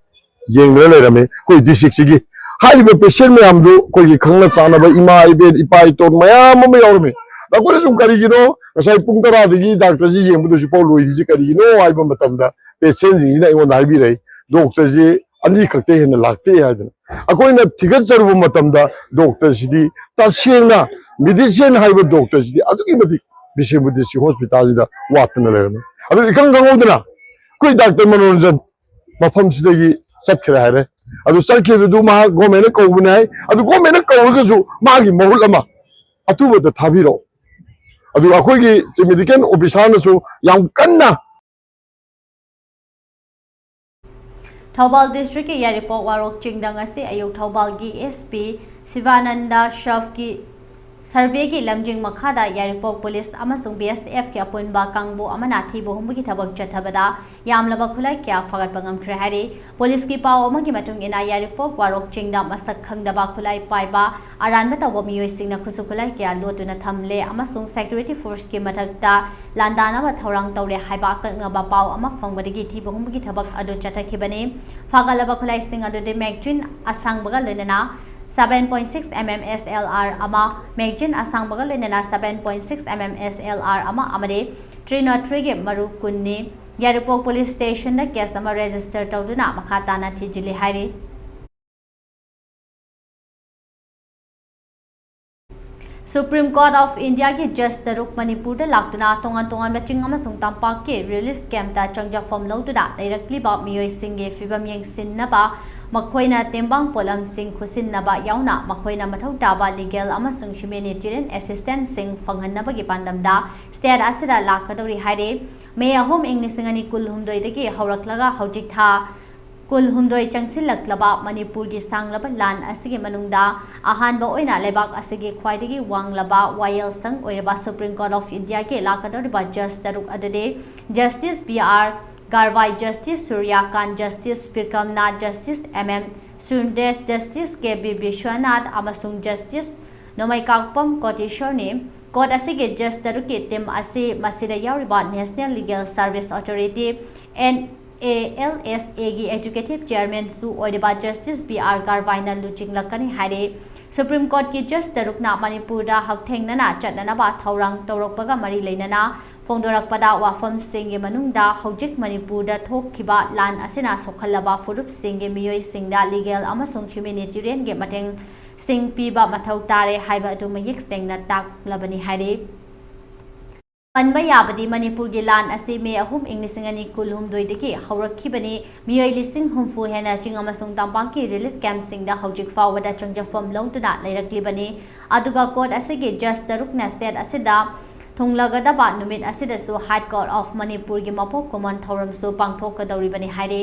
ꯌꯦꯡꯗꯅ ꯂꯩꯔꯝꯃꯤ ꯑꯩꯈꯣꯏ district ꯁꯤꯒꯤ꯫ ꯍꯥꯏꯔꯤꯕ patient ꯃꯌꯥꯝꯗꯨ ꯑꯩꯈꯣꯏꯒꯤ ꯈꯪꯅ ꯆꯥꯟꯅꯕ ꯏꯃꯥ, ꯏꯕꯦꯟ, ꯏꯄꯥ, ꯏꯇꯣꯟ ꯃꯌꯥꯝ ꯑꯃ ꯌꯥꯎꯔꯝꯃꯤ꯫ ꯅꯈꯣꯏꯅ ꯁꯨꯝ ꯀꯔꯤꯒꯤꯅꯣ ꯉꯁꯥꯏ ꯄꯨꯡ ꯇꯔꯥꯗꯒꯤ doctor ꯁꯤ ꯌꯦꯡꯕꯗ ꯍꯧꯖꯤꯛꯐꯥꯎ ꯂꯣꯏꯗ꯭ꯔꯤꯁꯤ ꯀꯔꯤꯒꯤꯅꯣ ꯍꯥꯏꯕ ꯃꯇꯝꯗ, patient ꯁꯤꯡꯁꯤꯅ ꯑꯩꯉꯣꯟꯗ ꯍꯥꯏꯕꯤꯔꯛꯏ, "Doctor ꯁꯤ ꯑꯅꯤꯈꯛꯇ ꯍꯦꯟꯅ ꯂꯥꯛꯇꯦ" ꯍꯥꯏꯗꯅ꯫ ꯑꯩꯈꯣꯏꯅ ꯊꯤꯒꯠꯆꯔꯨꯕ ꯃꯇꯝꯗ doctor ꯁꯤꯗꯤ ꯇꯁꯦꯡꯅ medicine ꯍꯥꯏꯕ doctor ꯁꯤꯗꯤ ꯑꯗꯨꯛꯀꯤ ꯃꯇꯤꯛ ꯕꯤꯁꯦꯝꯄꯨꯔ ꯗꯤꯁꯇ꯭ꯔꯤꯛ ꯍꯣꯁꯄꯤꯇꯥꯜꯁꯤꯗ ꯋꯥꯠꯇꯅ ꯂꯩꯔꯝꯃꯦ꯫ ꯑꯗꯨ ꯏꯈꯪ ꯈꯪꯍꯧꯗꯅ ꯑꯩꯈꯣꯏ ꯗꯥꯛꯇꯔ ꯃꯅꯣꯔꯟꯖꯟ ꯃꯐꯝꯁꯤꯗꯒꯤ ꯆꯠꯈ꯭ꯔꯦ ꯍꯥꯏꯔꯦ꯫ ꯑꯗꯨ ꯆꯠꯈꯤꯕꯗꯨ ꯃꯍꯥꯛ ꯒꯣꯔꯃꯦꯟꯅ ꯀꯧꯕꯅꯦ ꯍꯥꯏ꯫ ꯑꯗꯨ ꯒꯣꯔꯃꯦꯟꯅ ꯀꯧꯔꯒꯁꯨ ꯃꯥꯒꯤ ꯃꯍꯨꯠ ꯑꯃ ꯑꯊꯨꯕꯗ ꯊꯥꯕꯤꯔꯛꯑꯣ꯫ ꯑꯗꯨꯒ ꯑꯩꯈꯣꯏꯒꯤ ꯆꯤꯐ ꯃꯦꯗꯤꯀꯦꯜ ꯑꯣꯐꯤꯁꯥꯔꯅꯁꯨ ꯌꯥꯝ ꯀꯟꯅ ꯊꯧꯕꯥꯜ ꯗꯤꯁꯇ꯭ꯔꯤꯛꯀꯤ ꯌꯥꯏꯔꯤꯄꯣꯛ ꯋꯥꯔꯣꯛ ꯆꯤꯡꯗ ꯉꯁꯤ ꯑꯌꯨꯛ ꯊꯧꯕꯥꯜꯒꯤ ꯑꯦꯁ ꯄꯤ ꯁꯤꯕꯥꯅꯟꯗ ꯁ꯭ꯔꯐꯀꯤ ꯁꯔꯚꯦꯒꯤ ꯂꯝꯖꯤꯡ ꯃꯈꯥꯗ ꯌꯥꯏꯔꯤꯄꯣꯛ ꯄꯨꯂꯤꯁ ꯑꯃꯁꯨꯡ ꯕꯤ ꯑꯦꯁ ꯑꯦꯐꯀꯤ ꯑꯄꯨꯟꯕ ꯀꯥꯡꯕꯨ ꯑꯃꯅ ꯊꯤꯕ ꯍꯨꯝꯕꯒꯤ ꯊꯕꯛ ꯆꯠꯊꯕꯗ ꯌꯥꯝꯂꯕ ꯈꯨꯠꯂꯥꯏ ꯀꯌꯥ ꯐꯥꯒꯠꯄ ꯉꯝꯈ꯭ꯔꯦ ꯍꯥꯏꯔꯤ꯫ ꯄꯨꯂꯤꯁꯀꯤ ꯄꯥꯎ ꯑꯃꯒꯤ ꯃꯇꯨꯡ ꯏꯟꯅ, ꯌꯥꯏꯔꯤꯄꯣꯛ ꯋꯥꯔꯣꯛ ꯆꯤꯡꯗ ꯃꯁꯛ ꯈꯪꯗꯕ ꯈꯨꯠꯂꯥꯏ ꯄꯥꯏꯕ ꯑꯔꯥꯟꯕ ꯇꯧꯕ ꯃꯤꯑꯣꯏꯁꯤꯡꯅ ꯈꯨꯠꯁꯨ ꯈꯨꯠꯂꯥꯏ ꯀꯌꯥ ꯂꯣꯠꯇꯨꯅ ꯊꯝꯂꯦ ꯑꯃꯁꯨꯡ ꯁꯦꯀ꯭ꯌꯨꯔꯤꯇꯤ ꯐꯣꯔꯁꯀꯤ ꯃꯊꯛꯇ ꯂꯥꯟꯗꯥꯅꯕ ꯊꯧꯔꯥꯡ ꯇꯧꯔꯦ ꯍꯥꯏꯕ ꯑꯀꯛꯅꯕ ꯄꯥꯎ ꯑꯃ ꯐꯪꯕꯗꯒꯤ ꯊꯤꯕ ꯍꯨꯝꯕꯒꯤ ꯊꯕꯛ ꯑꯗꯨ ꯆꯠꯊꯈꯤꯕꯅꯤ꯫ ꯐꯥꯒꯠꯂꯕ ꯈꯨꯠꯂꯥꯏꯁꯤꯡ ꯑꯗꯨꯗꯤ ꯃꯦꯒꯖꯤꯟ ꯑꯁꯥꯡꯕꯒ ꯂꯣꯏꯅꯅ seven point six M M S L R ꯑꯃ, ꯃꯦꯒꯖꯤꯟ ꯑꯁꯥꯡꯕꯒ ꯂꯣꯏꯅꯅ seven point six M M S L R ꯑꯃ ꯑꯃꯗꯤ three not threeꯒꯤ ꯃꯔꯨ ꯀꯨꯟꯅꯤ꯫ ꯌꯥꯏꯔꯤꯄꯣꯛ ꯄꯨꯂꯤꯁ ꯁ꯭ꯇꯦꯁꯟꯗ ꯀꯦꯁ ꯑꯃ ꯔꯦꯖꯤꯁꯇꯔ ꯇꯧꯗꯨꯅ ꯃꯈꯥ ꯇꯥꯅ ꯊꯤꯖꯤꯜꯂꯤ ꯍꯥꯏꯔꯤ꯫ Supreme Court of Indiaꯒꯤ ꯖꯖ ꯇꯔꯨꯛ ꯃꯅꯤꯄꯨꯔꯗ ꯂꯥꯛꯇꯨꯅ ꯇꯣꯉꯥꯟ ꯇꯣꯉꯥꯟꯕ ꯆꯤꯡ ꯑꯃꯁꯨꯡ ꯇꯝꯄꯥꯛꯀꯤ ꯔꯤꯂꯤꯐ ꯀꯦꯝꯞꯇ ꯆꯪꯖꯐꯝ ꯂꯧꯗꯨꯅ ꯂꯩꯔꯛꯂꯤꯕ ꯃꯤꯑꯣꯏꯁꯤꯡꯒꯤ ꯐꯤꯕꯝ ꯌꯦꯡꯁꯤꯟꯅꯕ, ꯃꯈꯣꯏꯅ ꯇꯦꯡꯕꯥꯡ ꯄꯣꯠꯂꯝꯁꯤꯡ ꯈꯨꯠꯁꯤꯟꯅꯕ ꯌꯥꯎꯅ ꯃꯈꯣꯏꯅ ꯃꯊꯧ ꯇꯥꯕ ꯂꯤꯒꯦꯜ ꯑꯃꯁꯨꯡ ꯍ꯭ꯌꯨꯃꯦꯅꯤꯇꯦꯔꯤꯌꯟ ꯑꯦꯁꯤꯁꯇꯦꯟꯁꯁꯤꯡ ꯐꯪꯍꯟꯅꯕꯒꯤ ꯄꯥꯟꯗꯝꯗ ꯁ꯭ꯇꯦꯠ ꯑꯁꯤꯗ ꯂꯥꯛꯀꯗꯧꯔꯤ ꯍꯥꯏꯔꯤ꯫ ꯃꯦ ꯑꯍꯨꯝ, ꯏꯪ ꯂꯤꯁꯤꯡ ꯑꯅꯤ ꯀꯨꯟꯍꯨꯝꯗꯣꯏꯗꯒꯤ ꯍꯧꯔꯛꯂꯒ ꯍꯧꯖꯤꯛ ꯊꯥ ꯀꯨꯟꯍꯨꯝꯗꯣꯏ ꯆꯪꯁꯤꯜꯂꯛꯂꯕ ꯃꯅꯤꯄꯨꯔꯒꯤ ꯁꯥꯡꯂꯕ ꯂꯥꯟ ꯑꯁꯤꯒꯤ ꯃꯅꯨꯡꯗ ꯑꯍꯥꯟꯕ ꯑꯣꯏꯅ ꯂꯩꯕꯥꯛ ꯑꯁꯤꯒꯤ ꯈ꯭ꯋꯥꯏꯗꯒꯤ ꯋꯥꯡꯂꯕ ꯋꯥꯌꯦꯜꯁꯪ ꯑꯣꯏꯔꯤꯕ Supreme Court of Indiaꯒꯤ ꯂꯥꯛꯀꯗꯧꯔꯤꯕ ꯖꯖ ꯇꯔꯨꯛ ꯑꯗꯨꯗꯤ justice B R Gavai, justice Suryakant, justice Vikramnath, justice M M Sundresh, justice K B Viswanath ꯑꯃꯁꯨꯡ ꯖꯁꯇꯤꯁ ꯅꯣꯃꯩꯀꯥꯛꯄꯝ ꯀꯣꯇꯦꯁ꯭ꯋꯔꯅꯤ꯫ ꯀꯣꯔꯠ ꯑꯁꯤꯒꯤ ꯖꯖ ꯇꯔꯨꯛꯀꯤ ꯇꯤꯝ ꯑꯁꯤ ꯃꯁꯤꯗ ꯌꯥꯎꯔꯤꯕ National Legal Service Authority, N A L S Aꯒꯤ ꯑꯦꯛꯖꯤꯀ꯭ꯌꯨꯇꯤꯚ ꯆꯦꯌꯔꯃꯦꯟꯁꯨ ꯑꯣꯏꯔꯤꯕ ꯖꯁꯇꯤꯁ ꯕꯤ ꯑꯥꯔ ꯒꯥꯔꯚꯥꯏꯅ ꯂꯨꯆꯤꯡꯂꯛꯀꯅꯤ ꯍꯥꯏꯔꯤ꯫ ꯁꯨꯄ꯭ꯔꯤꯝ ꯀꯣꯔꯠꯀꯤ ꯖꯁ ꯇꯔꯨꯛꯅ ꯃꯅꯤꯄꯨꯔꯗ ꯍꯛꯊꯦꯡꯅꯅ ꯆꯠꯅꯅꯕ ꯊꯧꯔꯥꯡ ꯇꯧꯔꯛꯄꯒ ꯃꯔꯤ ꯂꯩꯅꯅ ꯐꯣꯡꯗꯣꯔꯛꯄꯗ, ꯋꯥꯐꯝꯁꯤꯡꯒꯤ ꯃꯅꯨꯡꯗ ꯍꯧꯖꯤꯛ ꯃꯅꯤꯄꯨꯔꯗ ꯊꯣꯛꯈꯤꯕ ꯂꯥꯟ ꯑꯁꯤꯅ ꯁꯣꯛꯍꯜꯂꯕ ꯐꯨꯔꯨꯞꯁꯤꯡꯒꯤ ꯃꯤꯑꯣꯏꯁꯤꯡꯗ ꯂꯤꯒꯦꯜ ꯑꯃꯁꯨꯡ ꯍ꯭ꯌꯨꯃꯦꯅꯤꯇꯦꯔꯤꯌꯟꯒꯤ ꯃꯇꯦꯡꯁꯤꯡ ꯄꯤꯕ ꯃꯊꯧ ꯇꯥꯔꯦ ꯍꯥꯏꯕ ꯑꯗꯨ ꯃꯌꯦꯛ ꯁꯦꯡꯅ ꯇꯥꯛꯂꯕꯅꯤ ꯍꯥꯏꯔꯤ꯫ ꯄꯟꯕ ꯌꯥꯕꯗꯤ ꯃꯅꯤꯄꯨꯔꯒꯤ ꯂꯥꯟ ꯑꯁꯤ ꯃꯦ ꯑꯍꯨꯝ, ꯏꯪ ꯂꯤꯁꯤꯡ ꯑꯅꯤ ꯀꯨꯟꯍꯨꯝꯗꯣꯏꯗꯒꯤ ꯍꯧꯔꯛꯈꯤꯕꯅꯤ꯫ ꯃꯤꯑꯣꯏ ꯂꯤꯁꯤꯡ ꯍꯨꯝꯐꯨ ꯍꯦꯟꯅ ꯆꯤꯡ ꯑꯃꯁꯨꯡ ꯇꯝꯄꯥꯛꯀꯤ relief camp ꯁꯤꯡꯗ ꯍꯧꯖꯤꯛ ꯐꯥꯎꯕꯗ ꯆꯪꯖꯐꯝ ꯂꯧꯗꯨꯅ ꯂꯩꯔꯛꯂꯤꯕꯅꯤ꯫ ꯑꯗꯨꯒ court ꯑꯁꯤꯒꯤ judge ꯇꯔꯨꯛꯅ state ꯑꯁꯤꯗ ꯊꯨꯡꯂꯒꯗꯕ ꯅꯨꯃꯤꯠ ꯑꯁꯤꯗꯁꯨ High Court of ꯃꯅꯤꯄꯨꯔꯒꯤ ꯃꯄꯣꯛ ꯀꯨꯝꯑꯣꯟ ꯊꯧꯔꯝꯁꯨ ꯄꯥꯡꯊꯣꯛꯀꯗꯧꯔꯤꯕꯅꯤ ꯍꯥꯏꯔꯤ꯫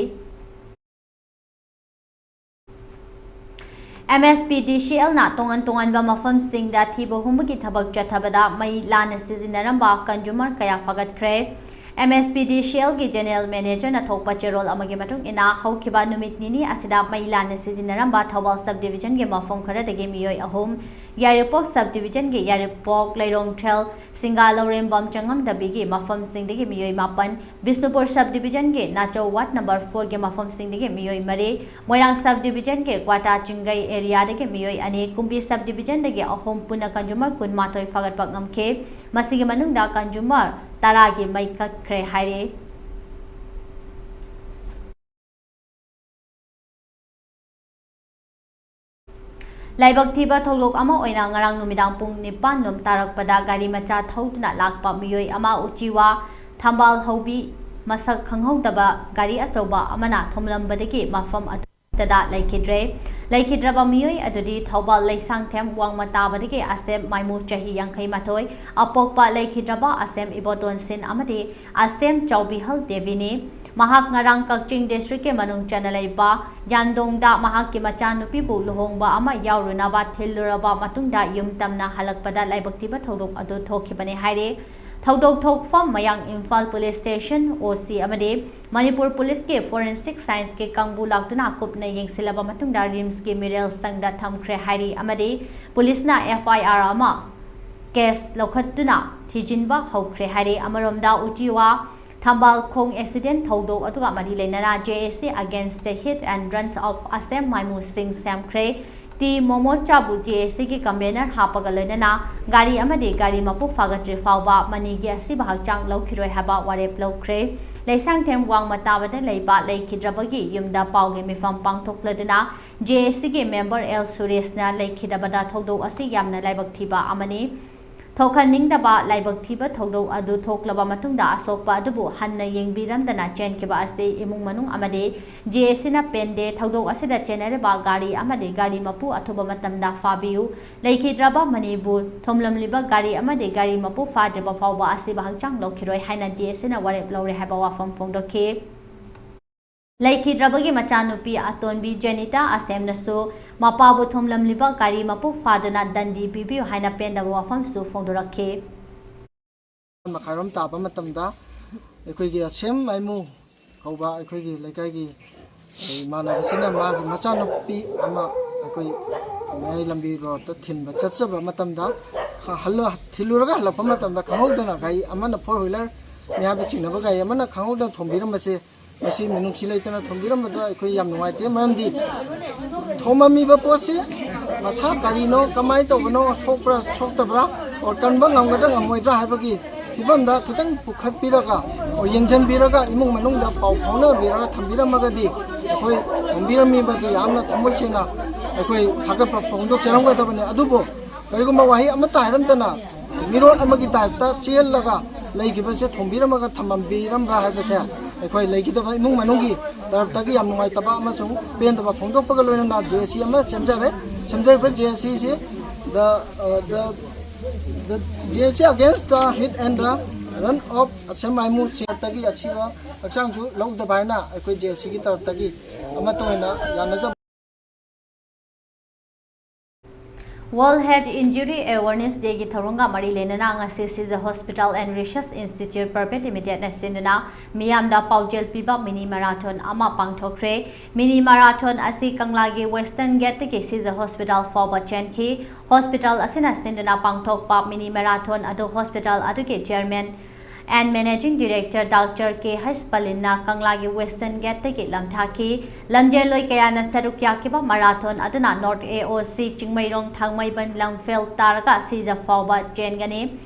MSPDCLꯅ ꯇꯣꯉꯥꯟ ꯇꯣꯉꯥꯟꯕ ꯃꯐꯝꯁꯤꯡꯗ ꯊꯤꯕ ꯍꯨꯝꯕꯒꯤ ꯊꯕꯛ ꯆꯠꯊꯕꯗ ꯃꯩ ꯂꯥꯟꯅ ꯁꯤꯖꯤꯟꯅꯔꯝꯕ consumer ꯀꯌꯥ ꯐꯥꯒꯠꯈ꯭ꯔꯦ꯫ MSPDCLꯒꯤ general managerꯅ ꯊꯣꯛꯄ ꯆꯦꯔꯣꯜ ꯑꯃꯒꯤ ꯃꯇꯨꯡ ꯏꯟꯅ, ꯍꯧꯈꯤꯕ ꯅꯨꯃꯤꯠ ꯅꯤꯅꯤ ꯑꯁꯤꯗ ꯃꯩ ꯂꯥꯟꯅ ꯁꯤꯖꯤꯟꯅꯔꯝꯕ ꯊꯧꯕꯥꯜ subdivisionꯒꯤ ꯃꯐꯝ ꯈꯔꯗꯒꯤ ꯃꯤꯑꯣꯏ ꯑꯍꯨꯝ, ꯌꯥꯏꯔꯤꯄꯣꯛ subdivisionꯒꯤ ꯌꯥꯏꯔꯤꯄꯣꯛ, ꯂꯩꯔꯣꯡꯊꯦꯜ, ꯁꯤꯡꯒꯥ ꯂꯧꯔꯦꯝꯕꯝ ꯆꯪꯉꯝꯗꯕꯤꯒꯤ ꯃꯐꯝꯁꯤꯡꯗꯒꯤ ꯃꯤꯑꯣꯏ ꯃꯥꯄꯟ, ꯕꯤꯁꯅꯨꯄꯨꯔ subdivisionꯒꯤ ꯅꯥꯆꯧ ward number fourꯒꯤ ꯃꯐꯝꯁꯤꯡꯗꯒꯤ ꯃꯤꯑꯣꯏ ꯃꯔꯤ, ꯃꯣꯏꯔꯥꯡ subdivisionꯒꯤ ꯀ꯭ꯋꯥꯇꯥ ꯆꯤꯡꯒꯩ areaꯗꯒꯤ ꯃꯤꯑꯣꯏ ꯑꯅꯤ, ꯀꯨꯝꯕꯤ subdivisionꯗꯒꯤ ꯑꯍꯨꯝ, ꯄꯨꯟꯅ consumer ꯀꯨꯟꯃꯥꯊꯣꯏ ꯐꯥꯒꯠꯄ ꯉꯝꯈꯤ꯫ ꯃꯁꯤꯒꯤ ꯃꯅꯨꯡꯗ consumer ꯇꯔꯥꯒꯤ ꯃꯩ ꯀꯠꯈ꯭ꯔꯦ ꯍꯥꯏꯔꯤ꯫ ꯂꯥꯏꯕꯛ ꯊꯤꯕ ꯊꯧꯗꯣꯛ ꯑꯃ ꯑꯣꯏꯅ ꯉꯔꯥꯡ ꯅꯨꯃꯤꯗꯥꯡ ꯄꯨꯡ ꯅꯤꯄꯥꯟ ꯂꯣꯝ ꯇꯥꯔꯛꯄꯗ ꯒꯥꯔꯤ ꯃꯆꯥ ꯊꯧꯗꯨꯅ ꯂꯥꯛꯄ ꯃꯤꯑꯣꯏ ꯑꯃ ꯎꯆꯤꯋꯥ ꯊꯝꯕꯥꯜ ꯍꯧꯕꯤ ꯃꯁꯛ ꯈꯪꯍꯧꯗꯕ ꯒꯥꯔꯤ ꯑꯆꯧꯕ ꯑꯃꯅ ꯊꯣꯝꯂꯝꯕꯗꯒꯤ ꯃꯐꯝ ꯑꯗꯨꯗ ꯂꯩꯈꯤꯗ꯭ꯔꯦ꯫ ꯂꯩꯈꯤꯗ꯭ꯔꯕ ꯃꯤꯑꯣꯏ ꯑꯗꯨꯗꯤ ꯊꯧꯕꯥꯜ ꯂꯩꯁꯥꯡꯊꯦꯝ ꯋꯥꯡꯃ ꯇꯥꯕꯗꯒꯤ ꯑꯁꯦꯝ ꯃꯥꯏꯃꯨ ꯆꯍꯤ ꯌꯥꯡꯈꯩ ꯃꯥꯊꯣꯏ ꯑꯄꯣꯛꯄ ꯂꯩꯈꯤꯗ꯭ꯔꯕ ꯑꯁꯦꯝ ꯏꯕꯣꯇꯣꯟꯁꯤꯟ ꯑꯃꯗꯤ ꯑꯁꯦꯝ ꯆꯥꯎꯕꯤꯍꯜ ꯗꯦꯕꯤꯅꯤ꯫ ꯃꯍꯥꯛ ꯉꯔꯥꯡ ꯀꯛꯆꯤꯡ districtꯀꯤ ꯃꯅꯨꯡ ꯆꯟꯅ ꯂꯩꯕ ꯌꯥꯟꯗꯣꯡꯗ ꯃꯍꯥꯛꯀꯤ ꯃꯆꯥꯅꯨꯄꯤꯕꯨ ꯂꯨꯍꯣꯡꯕ ꯑꯃ ꯌꯥꯎꯔꯨꯅꯕ ꯊꯤꯜꯂꯨꯔꯕ ꯃꯇꯨꯡꯗ ꯌꯨꯝ ꯇꯝꯅ ꯍꯜꯂꯛꯄꯗ ꯂꯥꯏꯕꯛ ꯊꯤꯕ ꯊꯧꯗꯣꯛ ꯑꯗꯨ ꯊꯣꯛꯈꯤꯕꯅꯤ ꯍꯥꯏꯔꯤ꯫ ꯊꯧꯗꯣꯛ ꯊꯣꯛꯐꯝ ꯃꯌꯥꯡ ꯏꯝꯐꯥꯜ police station OC ꯑꯃꯗꯤ ꯃꯅꯤꯄꯨꯔ policeꯀꯤ forensic scienceꯀꯤ ꯀꯥꯡꯕꯨ ꯂꯥꯛꯇꯨꯅ ꯀꯨꯞꯅ ꯌꯦꯡꯁꯤꯜꯂꯕ ꯃꯇꯨꯡꯗ RIMSꯀꯤ ꯃꯤꯔꯦꯜ ꯁꯪꯗ ꯊꯝꯈ꯭ꯔꯦ ꯍꯥꯏꯔꯤ ꯑꯃꯗꯤ policeꯅ FIR ꯑꯃ case ꯂꯧꯈꯠꯇꯨꯅ ꯊꯤꯖꯤꯟꯕ ꯍꯧꯈ꯭ꯔꯦ ꯍꯥꯏꯔꯤ꯫ ꯑꯃꯔꯣꯝꯗ ꯎꯆꯤꯋꯥ ꯊꯝꯕꯥꯜ ꯈꯣꯡ accident ꯊꯧꯗꯣꯛ ꯑꯗꯨꯒ ꯃꯔꯤ ꯂꯩꯅꯅ JAC against the hit and runs of ꯑꯁꯦꯝ ꯃꯥꯏꯃꯨ ꯁꯤꯡ ꯁꯦꯝꯈ꯭ꯔꯦ꯫ ꯇꯤ ꯃꯣꯃꯣꯆꯥꯕꯨ JACꯒꯤ convener ꯍꯥꯞꯄꯒ ꯂꯣꯏꯅꯅ ꯒꯥꯔꯤ ꯑꯃꯗꯤ ꯒꯥꯔꯤ ꯃꯄꯨ ꯐꯥꯒꯠꯇ꯭ꯔꯤ ꯐꯥꯎꯕ ꯃꯅꯤꯒꯤ ꯑꯁꯤꯕ ꯍꯛꯆꯥꯡ ꯂꯧꯈꯤꯔꯣꯏ ꯍꯥꯏꯕ ꯋꯥꯔꯦꯞ ꯂꯧꯈ꯭ꯔꯦ꯫ ꯂꯩꯁꯥꯡꯊꯦꯝ ꯋꯥꯡꯃ ꯇꯥꯕꯗ ꯂꯩꯕ ꯂꯩꯈꯤꯗ꯭ꯔꯕꯒꯤ ꯌꯨꯝꯗ ꯄꯥꯎꯒꯤ ꯃꯤꯐꯝ ꯄꯥꯡꯊꯣꯛꯂꯗꯨꯅ JACꯒꯤ member ꯑꯦꯜ ꯁꯨꯔꯦꯁꯅ ꯂꯩꯈꯤꯗꯕꯗ ꯊꯧꯗꯣꯛ ꯑꯁꯤ ꯌꯥꯝꯅ ꯂꯥꯏꯕꯛ ꯊꯤꯕ ꯑꯃꯅꯤ꯫ ꯊꯣꯛꯍꯟꯅꯤꯡꯗꯕ ꯂꯥꯏꯕꯛ ꯊꯤꯕ ꯊꯧꯗꯣꯛ ꯑꯗꯨ ꯊꯣꯛꯂꯕ ꯃꯇꯨꯡꯗ ꯑꯁꯣꯛꯄ ꯑꯗꯨꯕꯨ ꯍꯟꯅ ꯌꯦꯡꯕꯤꯔꯝꯗꯅ ꯆꯦꯟꯈꯤꯕ ꯑꯁꯤ ꯏꯃꯨꯡ ꯃꯅꯨꯡ ꯑꯃꯗꯤ ꯖꯦ ꯑꯦ ꯁꯤꯅ ꯄꯦꯟꯗꯦ꯫ ꯊꯧꯗꯣꯛ ꯑꯁꯤꯗ ꯆꯦꯟꯅꯔꯤꯕ ꯒꯥꯔꯤ ꯑꯃꯗꯤ ꯒꯥꯔꯤ ꯃꯄꯨ ꯑꯊꯨꯕ ꯃꯇꯝꯗ ꯐꯥꯕꯤꯌꯨ꯫ ꯂꯩꯈꯤꯗ꯭ꯔꯕ ꯃꯅꯤꯕꯨ ꯊꯣꯝꯂꯝꯂꯤꯕ ꯒꯥꯔꯤ ꯑꯃꯗꯤ ꯒꯥꯔꯤ ꯃꯄꯨ ꯐꯥꯗ꯭ꯔꯤꯕ ꯐꯥꯎꯕ ꯑꯁꯤꯕ ꯍꯛꯆꯥꯡ ꯂꯧꯈꯤꯔꯣꯏ ꯍꯥꯏꯅ ꯖꯦ ꯑꯦ ꯁꯤꯅ ꯋꯥꯔꯦꯞ ꯂꯧꯔꯦ ꯍꯥꯏꯕ ꯋꯥꯐꯝ ꯐꯣꯡꯗꯣꯛꯈꯤ꯫ ꯂꯩꯈꯤꯗ꯭ꯔꯕꯒꯤ ꯃꯆꯥꯅꯨꯄꯤ ꯑꯇꯣꯟꯕꯤ ꯖꯦꯅꯤꯇꯥ ꯑꯁꯦꯝꯅꯁꯨ ꯃꯄꯥꯕꯨ ꯊꯣꯝꯂꯝꯂꯤꯕ ꯒꯥꯔꯤ ꯃꯄꯨ ꯐꯥꯗꯨꯅ ꯗꯟꯗꯤ ꯄꯤꯕꯤꯌꯨ ꯍꯥꯏꯅ ꯄꯦꯟꯗꯕ ꯋꯥꯐꯝꯁꯨ ꯐꯣꯡꯗꯣꯔꯛꯈꯤ꯫ ꯃꯈꯥꯏꯔꯣꯝ ꯇꯥꯕ ꯃꯇꯝꯗ ꯑꯩꯈꯣꯏꯒꯤ ꯑꯁꯦꯝ ꯃꯥꯏꯃꯨ ꯀꯧꯕ ꯑꯩꯈꯣꯏꯒꯤ ꯂꯩꯀꯥꯏꯒꯤ ꯏꯃꯥꯟꯅꯕꯁꯤꯅ ꯃꯥꯒꯤ ꯃꯆꯥꯅꯨꯄꯤ ꯑꯃ ꯑꯩꯈꯣꯏ ꯃꯌꯥꯏ ꯂꯝꯕꯤ ꯔꯣꯗꯇ ꯊꯤꯟꯕ ꯆꯠꯆꯕ ꯃꯇꯝꯗ ꯍꯜꯂ-, ꯊꯤꯜꯂꯨꯔꯒ ꯍꯜꯂꯛꯄ ꯃꯇꯝꯗ ꯈꯪꯍꯧꯗꯅ ꯒꯥꯔꯤ ꯑꯃꯅ four wheeler ꯅꯤ ꯍꯥꯏꯕ ꯆꯤꯡꯅꯕ ꯒꯥꯔꯤ ꯑꯃꯅ ꯈꯪꯍꯧꯗꯅ ꯊꯣꯝꯕꯤꯔꯝꯕꯁꯦ, ꯃꯁꯤ ꯃꯤꯅꯨꯡꯁꯤ ꯂꯩꯇꯅ ꯊꯣꯝꯕꯤꯔꯝꯕꯗ ꯑꯩꯈꯣꯏ ꯌꯥꯝ ꯅꯨꯡꯉꯥꯏꯇꯦ꯫ ꯃꯔꯝꯗꯤ ꯊꯣꯝꯃꯝꯃꯤꯕ ꯄꯣꯠꯁꯤ ꯃꯁꯥ ꯀꯔꯤꯅꯣ, ꯀꯃꯥꯏꯅ ꯇꯧꯕꯅꯣ, ꯁꯣꯛꯄ꯭ꯔꯥ ꯁꯣꯛꯇꯕ꯭ꯔꯥ, or ꯀꯟꯕ ꯉꯝꯒꯗ꯭ꯔꯥ ꯉꯝꯃꯣꯏꯗ꯭ꯔꯥ ꯍꯥꯏꯕꯒꯤ ꯐꯤꯕꯝꯗ ꯈꯤꯇꯪ ꯄꯨꯈꯠꯄꯤꯔꯒ, or ꯌꯦꯡꯁꯤꯟꯕꯤꯔꯒ, ꯏꯃꯨꯡ ꯃꯅꯨꯡꯗ ꯄꯥꯎ ꯐꯥꯎꯅꯕꯤꯔꯒ ꯊꯝꯕꯤꯔꯝꯃꯒꯗꯤ ꯑꯩꯈꯣꯏ ꯊꯣꯝꯕꯤꯔꯝꯃꯤꯕꯗꯨ ꯌꯥꯝꯅ ꯊꯃꯣꯏ ꯁꯦꯡꯅ ꯑꯩꯈꯣꯏ ꯊꯥꯒꯠꯄ ꯐꯣꯡꯗꯣꯛꯆꯔꯝꯒꯗꯕꯅꯤ꯫ ꯑꯗꯨꯕꯨ ꯀꯔꯤꯒꯨꯝꯕ ꯋꯥꯍꯩ ꯑꯃꯠꯇ ꯍꯥꯏꯔꯝꯗꯅ ꯃꯤꯔꯣꯜ ꯑꯃꯒꯤ type ꯇ ꯆꯦꯜꯂꯒ ꯂꯩꯈꯤꯕꯁꯦ ꯊꯣꯝꯕꯤꯔꯝꯃꯒ ꯊꯝꯃꯝꯕꯤꯔꯝꯕ꯭ꯔꯥ ꯍꯥꯏꯕꯁꯦ ꯑꯩꯈꯣꯏ ꯂꯩꯈꯤꯗꯕ ꯏꯃꯨꯡ ꯃꯅꯨꯡꯒꯤ ꯇꯔꯞꯇꯒꯤ ꯌꯥꯝ ꯅꯨꯡꯉꯥꯏꯇꯕ ꯑꯃꯁꯨꯡ ꯄꯦꯟꯗꯕ ꯐꯣꯡꯗꯣꯛꯄꯒ ꯂꯣꯏꯅꯅ ꯖꯦ ꯑꯦ ꯁꯤ ꯑꯃ ꯁꯦꯝꯖꯔꯦ꯫ ꯁꯦꯝꯖꯔꯤꯕ ꯖꯦ ꯑꯦ ꯁꯤꯁꯤ the, uh, the, the J A C against the hit and the run of ꯑꯁꯦꯝ ꯃꯥꯏꯃꯨ ꯁꯤꯡꯇꯒꯤ ꯑꯁꯤꯕ ꯍꯛꯆꯥꯡꯁꯨ ꯂꯧꯗꯕ ꯍꯥꯏꯅ ꯑꯩꯈꯣꯏ ꯖꯦ ꯑꯦ ꯁꯤꯒꯤ ꯇꯔꯞꯇꯒꯤ ꯑꯃꯠꯇ ꯑꯣꯏꯅ ꯌꯥꯅꯖꯕ꯫ World Head Injury Awareness Day ꯒꯤ ꯊꯧꯔꯝꯒ ꯃꯔꯤ ꯂꯩꯅꯅ ꯉꯁꯤ ꯁꯤꯖ Hospital and Research Institute Private Limited ꯅ ꯁꯤꯟꯗꯨꯅ ꯃꯤꯌꯥꯝꯗ ꯄꯥꯎꯖꯦꯜ ꯄꯤꯕ mini marathon ꯑꯃ ꯄꯥꯡꯊꯣꯛꯈ꯭ꯔꯦ꯫ Mini marathon ꯑꯁꯤ ꯀꯪꯂꯥꯒꯤ Western Gate ꯇꯒꯤ ꯁꯤꯖ Hospital ꯐꯥꯎꯕ ꯆꯦꯟꯈꯤ꯫ Hospital ꯑꯁꯤꯅ ꯁꯤꯟꯗꯨꯅ ꯄꯥꯡꯊꯣꯛꯄ mini marathon ꯑꯗꯨ hospital ꯑꯗꯨꯒꯤ Chairman and Managing Director Doctor K H ꯄꯂꯤꯟꯅ ꯀꯪꯂꯥꯒꯤ Western Gate ꯇꯒꯤ ꯂꯝꯊꯥꯈꯤ꯫ ꯂꯝꯖꯦꯜꯂꯣꯏ ꯀꯌꯥꯅ ꯁꯔꯨꯛ ꯌꯥꯈꯤꯕ marathon ꯑꯗꯨꯅ North A O C Chingmeirong ꯊꯥꯡꯃꯩꯕꯟ ꯂꯝꯐꯦꯜ ꯇꯥꯔꯒ ꯁꯤꯖ ꯐꯥꯎꯕ ꯆꯦꯟꯒꯅꯤ꯫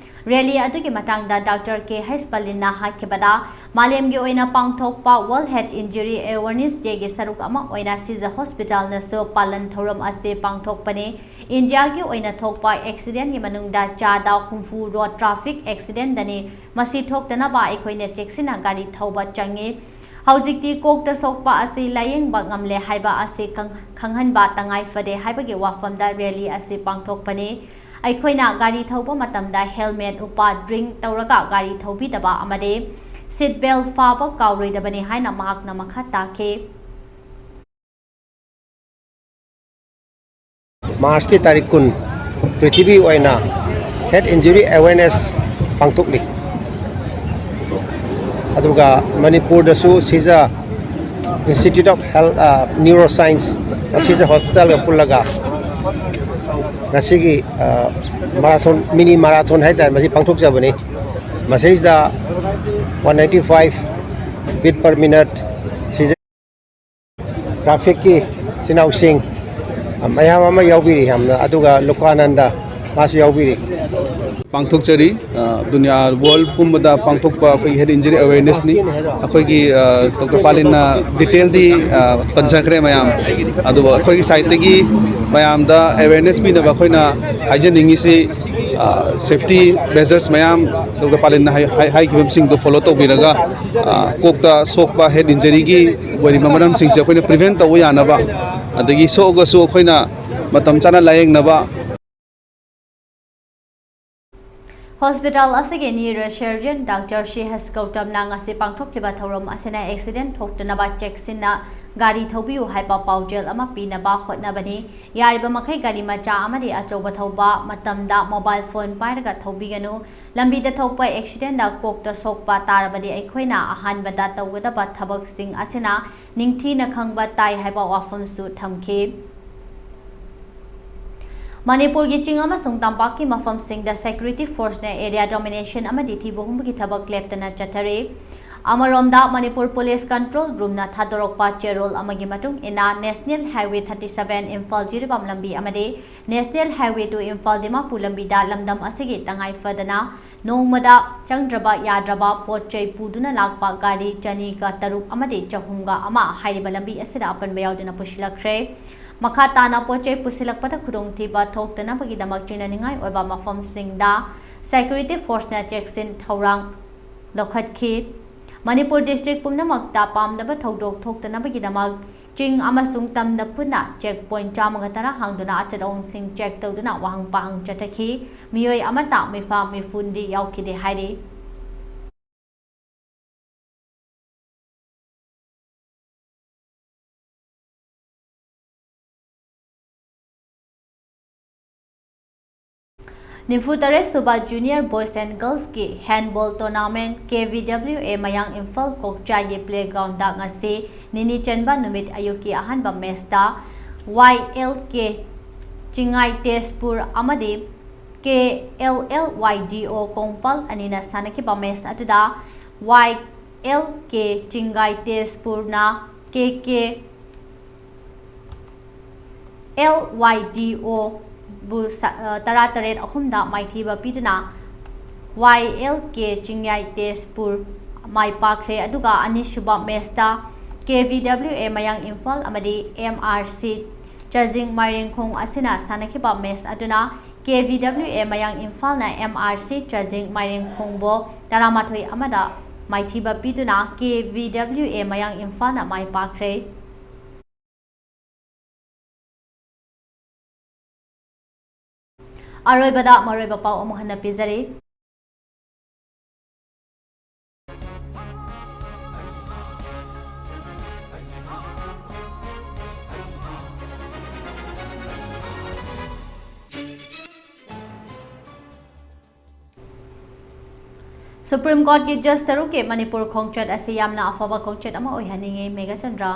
ꯔꯦꯂꯤ ꯑꯗꯨꯒꯤ ꯃꯇꯥꯡꯗ ꯗꯥꯛꯇꯔ ꯀꯦ ꯍꯩꯁ ꯄꯂꯤꯟꯅ ꯍꯥꯏꯈꯤꯕꯗ, ꯃꯥꯂꯦꯝꯒꯤ ꯑꯣꯏꯅ ꯄꯥꯡꯊꯣꯛꯄ World Head Injury Awareness Dayꯒꯤ ꯁꯔꯨꯛ ꯑꯃ ꯑꯣꯏꯅ ꯁꯤꯖ ꯍꯣꯁꯄꯤꯇꯥꯜꯅꯁꯨ ꯄꯥꯂꯟ ꯊꯧꯔꯝ ꯑꯁꯤ ꯄꯥꯡꯊꯣꯛꯄꯅꯤ꯫ ꯏꯟꯗꯤꯌꯥꯒꯤ ꯑꯣꯏꯅ ꯊꯣꯛꯄ ꯑꯦꯛꯁꯤꯗꯦꯟꯒꯤ ꯃꯅꯨꯡꯗ ꯆꯥꯗ ꯍꯨꯝꯐꯨ ꯔꯣꯗ ꯇ꯭ꯔꯥꯐꯤꯛ ꯑꯦꯛꯁꯤꯗꯦꯟꯗꯅꯤ꯫ ꯃꯁꯤ ꯊꯣꯛꯇꯅꯕ ꯑꯩꯈꯣꯏꯅ ꯆꯦꯛꯁꯤꯟꯅ ꯒꯥꯔꯤ ꯊꯧꯕ ꯆꯪꯏ꯫ ꯍꯧꯖꯤꯛꯇꯤ ꯀꯣꯛꯇ ꯁꯣꯛꯄ ꯑꯁꯤ ꯂꯥꯌꯦꯡꯕ ꯉꯝꯂꯦ ꯍꯥꯏꯕ ꯑꯁꯤ ꯈꯪ-, ꯈꯪꯍꯟꯕ ꯇꯉꯥꯏ ꯐꯗꯦ ꯍꯥꯏꯕꯒꯤ ꯋꯥꯐꯝꯗ ꯔꯦꯂꯤ ꯑꯁꯤ ꯄꯥꯡꯊꯣꯛꯄꯅꯤ꯫ ꯑꯩꯈꯣꯏꯅ ꯒꯥꯔꯤ ꯊꯧꯕ ꯃꯇꯝꯗ ꯍꯦꯜꯃꯦꯠ ꯎꯞꯄ, ꯗ꯭ꯔꯤꯡ ꯇꯧꯔꯒ ꯒꯥꯔꯤ ꯊꯧꯕꯤꯗꯕ ꯑꯃꯗꯤ ꯁꯤꯠ ꯕꯦꯜ ꯐꯥꯕ ꯀꯥꯎꯔꯣꯏꯗꯕꯅꯤ ꯍꯥꯏꯅ ꯃꯍꯥꯛꯅ ꯃꯈꯥ ꯇꯥꯈꯤ꯫ ꯃꯥꯔꯆꯀꯤ ꯇꯥꯔꯤꯛ ꯀꯨꯟ ꯄ꯭ꯔꯤꯊꯤꯕꯤ ꯑꯣꯏꯅ ꯍꯦꯗ ꯏꯟꯖꯨꯔꯤ ꯑꯦꯋꯦꯔꯅꯦꯁ ꯄꯥꯡꯊꯣꯛꯂꯤ꯫ ꯑꯗꯨꯒ ꯃꯅꯤꯄꯨꯔꯗꯁꯨ ꯁꯤꯖ Institute of Health, ꯑ, Neuroscience, ꯁꯤꯖ ꯍꯣꯁꯄꯤꯇꯥꯜꯒ ꯄꯨꯜꯂꯒ ꯉꯁꯤꯒꯤ, ꯑ, ꯃꯥꯔꯥꯊꯣꯟ, ꯃꯤꯅꯤ ꯃꯥꯔꯥꯊꯣꯟ ꯍꯥꯏꯇꯥꯔꯦ, ꯃꯁꯤ ꯄꯥꯡꯊꯣꯛꯆꯕꯅꯤ꯫ ꯃꯁꯤꯗꯩꯁꯤꯗ one ninety five beat per minute ꯁꯤꯖ ꯇ꯭ꯔꯥꯐꯤꯛꯀꯤ ꯏꯆꯤꯟ ꯏꯅꯥꯎꯁꯤꯡ, ꯑ, ꯃꯌꯥꯝ ꯑꯃ ꯌꯥꯎꯕꯤꯔꯤ ꯌꯥꯝꯅ, ꯑꯗꯨꯒ ꯂꯣꯀꯥꯅꯟꯗ ꯃꯥꯁꯨ ꯌꯥꯎꯕꯤꯔꯤ꯫ ꯄꯥꯡꯊꯣꯛꯆꯔꯤ꯫ ꯑ, ꯗꯨꯅꯤꯌꯥ ꯋꯥꯔꯜ ꯄꯨꯝꯕꯗ ꯄꯥꯡꯊꯣꯛꯄ ꯑꯩꯈꯣꯏꯒꯤ ꯍꯦꯗ ꯏꯟꯖꯨꯔꯤ ꯑꯦꯋꯦꯔꯅꯦꯁꯅꯤ꯫ ꯑꯩꯈꯣꯏꯒꯤ, ꯑ, ꯗꯣꯛꯇꯔ ꯄꯥꯂꯤꯟꯅ ꯗꯤꯇꯦꯜꯗꯤ, ꯑ, ꯄꯟꯖꯈ꯭ꯔꯦ ꯃꯌꯥꯝ꯫ ꯑꯗꯨꯕꯨ ꯑꯩꯈꯣꯏꯒꯤ ꯁꯥꯏꯠꯇꯒꯤ ꯃꯌꯥꯝꯗ ꯑꯦꯋꯦꯔꯅꯦꯁ ꯄꯤꯅꯕ ꯑꯩꯈꯣꯏꯅ ꯍꯥꯏꯖꯅꯤꯡꯉꯤꯁꯤ, ꯑ, ꯁꯦꯐꯇꯤ ꯃꯦꯖꯔꯁ ꯃꯌꯥꯝ ꯗꯣꯛꯇꯔ ꯄꯥꯂꯤꯟꯅ ꯍꯥꯏ-, ꯍꯥꯏ-, ꯍꯥꯏꯈꯤꯕꯁꯤꯡꯗꯣ ꯐꯣꯂꯣ ꯇꯧꯕꯤꯔꯒ, ꯑ, ꯀꯣꯛꯇ ꯁꯣꯛꯄ, ꯍꯦꯗ ꯏꯟꯖꯨꯔꯤꯒꯤ ꯑꯣꯏꯔꯤꯕ ꯃꯔꯝꯁꯤꯡꯁꯦ ꯑꯩꯈꯣꯏꯅ ꯄ꯭ꯔꯤꯚꯦꯟ ꯇꯧꯕ ꯌꯥꯅꯕ, ꯑꯗꯒꯤ ꯁꯣꯛꯑꯒꯁꯨ ꯑꯩꯈꯣꯏꯅ ꯃꯇꯝ ꯆꯥꯅ ꯂꯥꯌꯦꯡꯅꯕ꯫ ꯍꯣꯁꯄꯤꯇꯥꯜ ꯑꯁꯤꯒꯤ neuro surgeon doctor C S ꯒꯧꯇꯝꯅ ꯉꯁꯤ ꯄꯥꯡꯊꯣꯛꯂꯤꯕ ꯊꯧꯔꯝ ꯑꯁꯤꯅ ꯑꯦꯛꯁꯤꯗꯦꯟ ꯊꯣꯛꯇꯅꯕ ꯆꯦꯛꯁꯤꯟꯅ ꯒꯥꯔꯤ ꯊꯧꯕꯤꯌꯨ ꯍꯥꯏꯕ ꯄꯥꯎꯖꯦꯜ ꯑꯃ ꯄꯤꯅꯕ ꯍꯣꯠꯅꯕꯅꯤ꯫ ꯌꯥꯔꯤꯕ ꯃꯈꯩ ꯒꯥꯔꯤ ꯃꯆꯥ ꯑꯃꯗꯤ ꯑꯆꯧꯕ ꯊꯧꯕ ꯃꯇꯝꯗ ꯃꯣꯕꯥꯏꯜ ꯐꯣꯟ ꯄꯥꯏꯔꯒ ꯊꯧꯕꯤꯒꯅꯨ꯫ ꯂꯝꯕꯤꯗ ꯊꯣꯛꯄ ꯑꯦꯛꯁꯤꯗꯦꯟꯗ ꯀꯣꯛꯇ ꯁꯣꯛꯄ ꯇꯥꯔꯕꯗꯤ ꯑꯩꯈꯣꯏꯅ ꯑꯍꯥꯟꯕꯗ ꯇꯧꯒꯗꯕ ꯊꯕꯛꯁꯤꯡ ꯑꯁꯤꯅ ꯅꯤꯡꯊꯤꯅ ꯈꯪꯕ ꯇꯥꯏ ꯍꯥꯏꯕ ꯋꯥꯐꯝꯁꯨ ꯊꯝꯈꯤ꯫ ꯃꯅꯤꯄꯨꯔꯒꯤ ꯆꯤꯡ ꯑꯃꯁꯨꯡ ꯇꯝꯄꯥꯛꯀꯤ ꯃꯐꯝꯁꯤꯡꯗ ꯁꯦꯀ꯭ꯌꯨꯔꯤꯇꯤ ꯐꯣꯔꯁꯅ ꯑꯦꯔꯤꯌꯥ ꯗꯣꯃꯤꯅꯦꯁꯟ ꯑꯃꯗꯤ ꯊꯤꯕ ꯍꯨꯝꯕꯒꯤ ꯊꯕꯛ ꯂꯦꯞꯇꯅ ꯆꯠꯊꯔꯤ꯫ ꯑꯃꯔꯣꯝꯗ, ꯃꯅꯤꯄꯨꯔ ꯄꯨꯂꯤꯁ ꯀꯟꯇ꯭ꯔꯣꯜ ꯔꯨꯝꯅ ꯊꯥꯗꯣꯔꯛꯄ ꯆꯦꯔꯣꯜ ꯑꯃꯒꯤ ꯃꯇꯨꯡ ꯏꯟꯅ, national highway thirty seven Imphal Jiribam ꯂꯝꯕꯤ ꯑꯃꯗꯤ national highway two Imphal Dimapur ꯂꯝꯕꯤꯗ ꯂꯝꯗꯝ ꯑꯁꯤꯒꯤ ꯇꯉꯥꯏ ꯐꯗꯅ ꯅꯣꯡꯃꯗ ꯆꯪꯗ꯭ꯔꯕ ꯌꯥꯗ꯭ꯔꯕ ꯄꯣꯠ ꯆꯩ ꯄꯨꯗꯨꯅ ꯂꯥꯛꯄ ꯒꯥꯔꯤ ꯆꯅꯤꯒ ꯇꯔꯨꯛ ꯑꯃꯗꯤ ꯆꯍꯨꯝꯒ ꯑꯃ ꯍꯥꯏꯔꯤꯕ ꯂꯝꯕꯤ ꯑꯁꯤꯗ ꯑꯄꯟꯕ ꯌꯥꯎꯗꯅ ꯄꯨꯁꯤꯜꯂꯛꯈ꯭ꯔꯦ꯫ ꯃꯈꯥ ꯇꯥꯅ ꯄꯣꯠ ꯆꯩ ꯄꯨꯁꯤꯜꯂꯛꯄꯗ ꯈꯨꯗꯣꯡꯊꯤꯕ ꯊꯣꯛꯇꯅꯕꯒꯤꯗꯃꯛ ꯆꯤꯡꯅꯅꯤꯡꯉꯥꯏ ꯑꯣꯏꯕ ꯃꯐꯝꯁꯤꯡꯗ security forceꯅ ꯆꯦꯛꯁꯤꯟ ꯊꯧꯔꯥꯡ ꯂꯧꯈꯠꯈꯤ꯫ ꯃꯅꯤꯄꯨꯔ district ꯄꯨꯝꯅꯃꯛꯇ ꯄꯥꯝꯗꯕ ꯊꯧꯗꯣꯛ ꯊꯣꯛꯇꯅꯕꯒꯤꯗꯃꯛ ꯆꯤꯡ ꯑꯃꯁꯨꯡ ꯇꯝꯗ ꯄꯨꯟꯅ check point ꯆꯥꯝꯃꯒ ꯇꯔꯥ ꯍꯥꯡꯗꯨꯅ ꯑꯆꯠ ꯑꯋꯣꯡꯁꯤꯡ check ꯇꯧꯗꯨꯅ ꯋꯥꯍꯪ ꯄꯥꯍꯪ ꯆꯠꯊꯈꯤ꯫ ꯃꯤꯑꯣꯏ ꯑꯃꯠꯇ ꯃꯤꯐꯥ ꯃꯤꯐꯨꯟꯗꯤ ꯌꯥꯎꯈꯤꯗꯦ ꯍꯥꯏꯔꯤ꯫ ꯅꯤꯐꯨ ꯇꯔꯦꯠ ꯁꯨꯕ Junior Boys and Girlsꯀꯤ handball tournament K V W A ꯃꯌꯥꯡ ꯏꯝꯐꯥꯜ ꯀꯣꯛꯆꯥꯏꯒꯤ playgroundꯗ ꯉꯁꯤ ꯅꯤꯅꯤ ꯆꯟꯕ ꯅꯨꯃꯤꯠ ꯑꯌꯨꯛꯀꯤ ꯑꯍꯥꯟꯕ matchꯇ Y L K Chingai Tezpur ꯑꯃꯗꯤ K L L Y D O Kongpal ꯑꯅꯤꯅ ꯁꯥꯟꯅꯈꯤꯕ match ꯑꯗꯨꯗ Y L K Chingai ꯇꯦꯖꯄꯨꯔꯅ K K L Y D O ꯕꯨ ꯁ-, ꯑ, ꯇꯔꯥ ꯇꯔꯦꯠ ꯑꯍꯨꯝꯗ ꯃꯥꯏꯊꯤꯕ ꯄꯤꯗꯨꯅ Y L K ꯆꯤꯡꯌꯥꯏ ꯇꯦꯖꯄꯨꯔ ꯃꯥꯏ ꯄꯥꯛꯈ꯭ꯔꯦ꯫ ꯑꯗꯨꯒ ꯑꯅꯤꯁꯨꯕ matchꯇ K V W A ꯃꯌꯥꯡ ꯏꯝꯐꯥꯜ ꯑꯃꯗꯤ M R C ꯆꯥꯖꯤꯡ ꯃꯥꯏꯔꯦꯡꯈꯣꯡ ꯑꯁꯤꯅ ꯁꯥꯟꯅꯈꯤꯕ match ꯑꯗꯨꯅ K V W A ꯃꯌꯥꯡ ꯏꯝꯐꯥꯜꯅ M R C ꯆꯥꯖꯤꯡ ꯃꯥꯏꯔꯦꯡꯈꯣꯡꯕꯨ ꯇꯔꯥꯃꯥꯊꯣꯏ ꯑꯃꯗ ꯃꯥꯏꯊꯤꯕ ꯄꯤꯗꯨꯅ K V W A ꯃꯌꯥꯡ ꯏꯝꯐꯥꯜꯅ ꯃꯥꯏ ꯄꯥꯛꯈ꯭ꯔꯦ꯫ ꯑꯔꯣꯏꯕꯗ ꯃꯔꯨꯑꯣꯏꯕ ꯄꯥꯎ ꯑꯃꯨꯛ ꯍꯟꯅ ꯄꯤꯖꯔꯤ꯫ Supreme Courtꯀꯤ judge ꯇꯔꯨꯛꯀꯤ ꯃꯅꯤꯄꯨꯔ ꯈꯣꯡꯆꯠ ꯑꯁꯤ ꯌꯥꯝꯅ ꯑꯐꯕ ꯈꯣꯡꯆꯠ ꯑꯃ ꯑꯣꯏꯍꯟꯅꯤꯡꯏ, ꯃꯦꯘꯆꯟꯗ꯭ꯔ꯫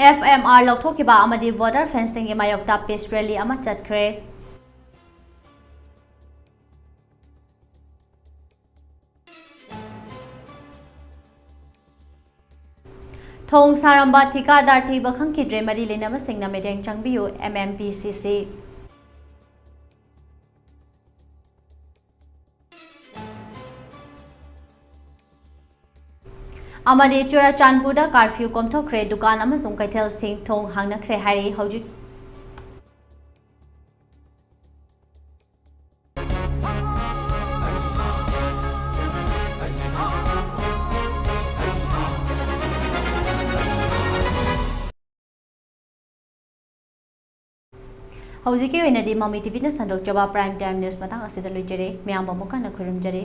ꯑꯦꯐ ꯑꯦꯝ ꯑꯥꯔ ꯂꯧꯊꯣꯛꯈꯤꯕ ꯑꯃꯗꯤ ꯚꯣꯇꯔ ꯐꯦꯟꯁꯤꯡꯒꯤ ꯃꯥꯌꯣꯛꯇ ꯄꯤꯁ ꯔꯦꯂꯤ ꯑꯃ ꯆꯠꯈ꯭ꯔꯦ꯫ ꯊꯣꯡ ꯁꯥꯔꯝꯕ ꯊꯤꯀꯥꯗꯥꯔ ꯊꯤꯕ ꯈꯪꯈꯤꯗ꯭ꯔꯦ, ꯃꯔꯤ ꯂꯩꯅꯕꯁꯤꯡꯅ ꯃꯤꯠꯌꯦꯡ ꯆꯪꯕꯤꯌꯨ, ꯑꯦꯝ ꯑꯦꯝ ꯄꯤ ꯁꯤ ꯁꯤ꯫ ꯑꯃꯗꯤ ꯆꯨꯔꯥꯆꯥꯟꯄꯨꯔꯗ ꯀꯥꯔꯐ꯭ꯌꯨ ꯀꯣꯝꯊꯣꯛꯈ꯭ꯔꯦ, ꯗꯨꯀꯥꯟ ꯑꯃꯁꯨꯡ ꯀꯩꯊꯦꯜꯁꯤꯡ ꯊꯣꯡ ꯍꯥꯡꯅꯈ꯭ꯔꯦ ꯍꯥꯏꯔꯤ꯫ ꯍꯧꯖꯤꯛ ꯍꯧꯖꯤꯛꯀꯤ ꯑꯣꯏꯅꯗꯤ ꯃꯃꯤ ꯇꯤꯚꯤꯅ ꯁꯟꯗꯣꯛꯆꯕ Prime Time News ꯃꯇꯥꯡ ꯑꯁꯤꯗ ꯂꯣꯏꯖꯔꯦ꯫ ꯃꯌꯥꯝꯕꯨ ꯑꯃꯨꯛ ꯍꯟꯅ ꯈꯨꯔꯨꯝꯖꯔꯤ꯫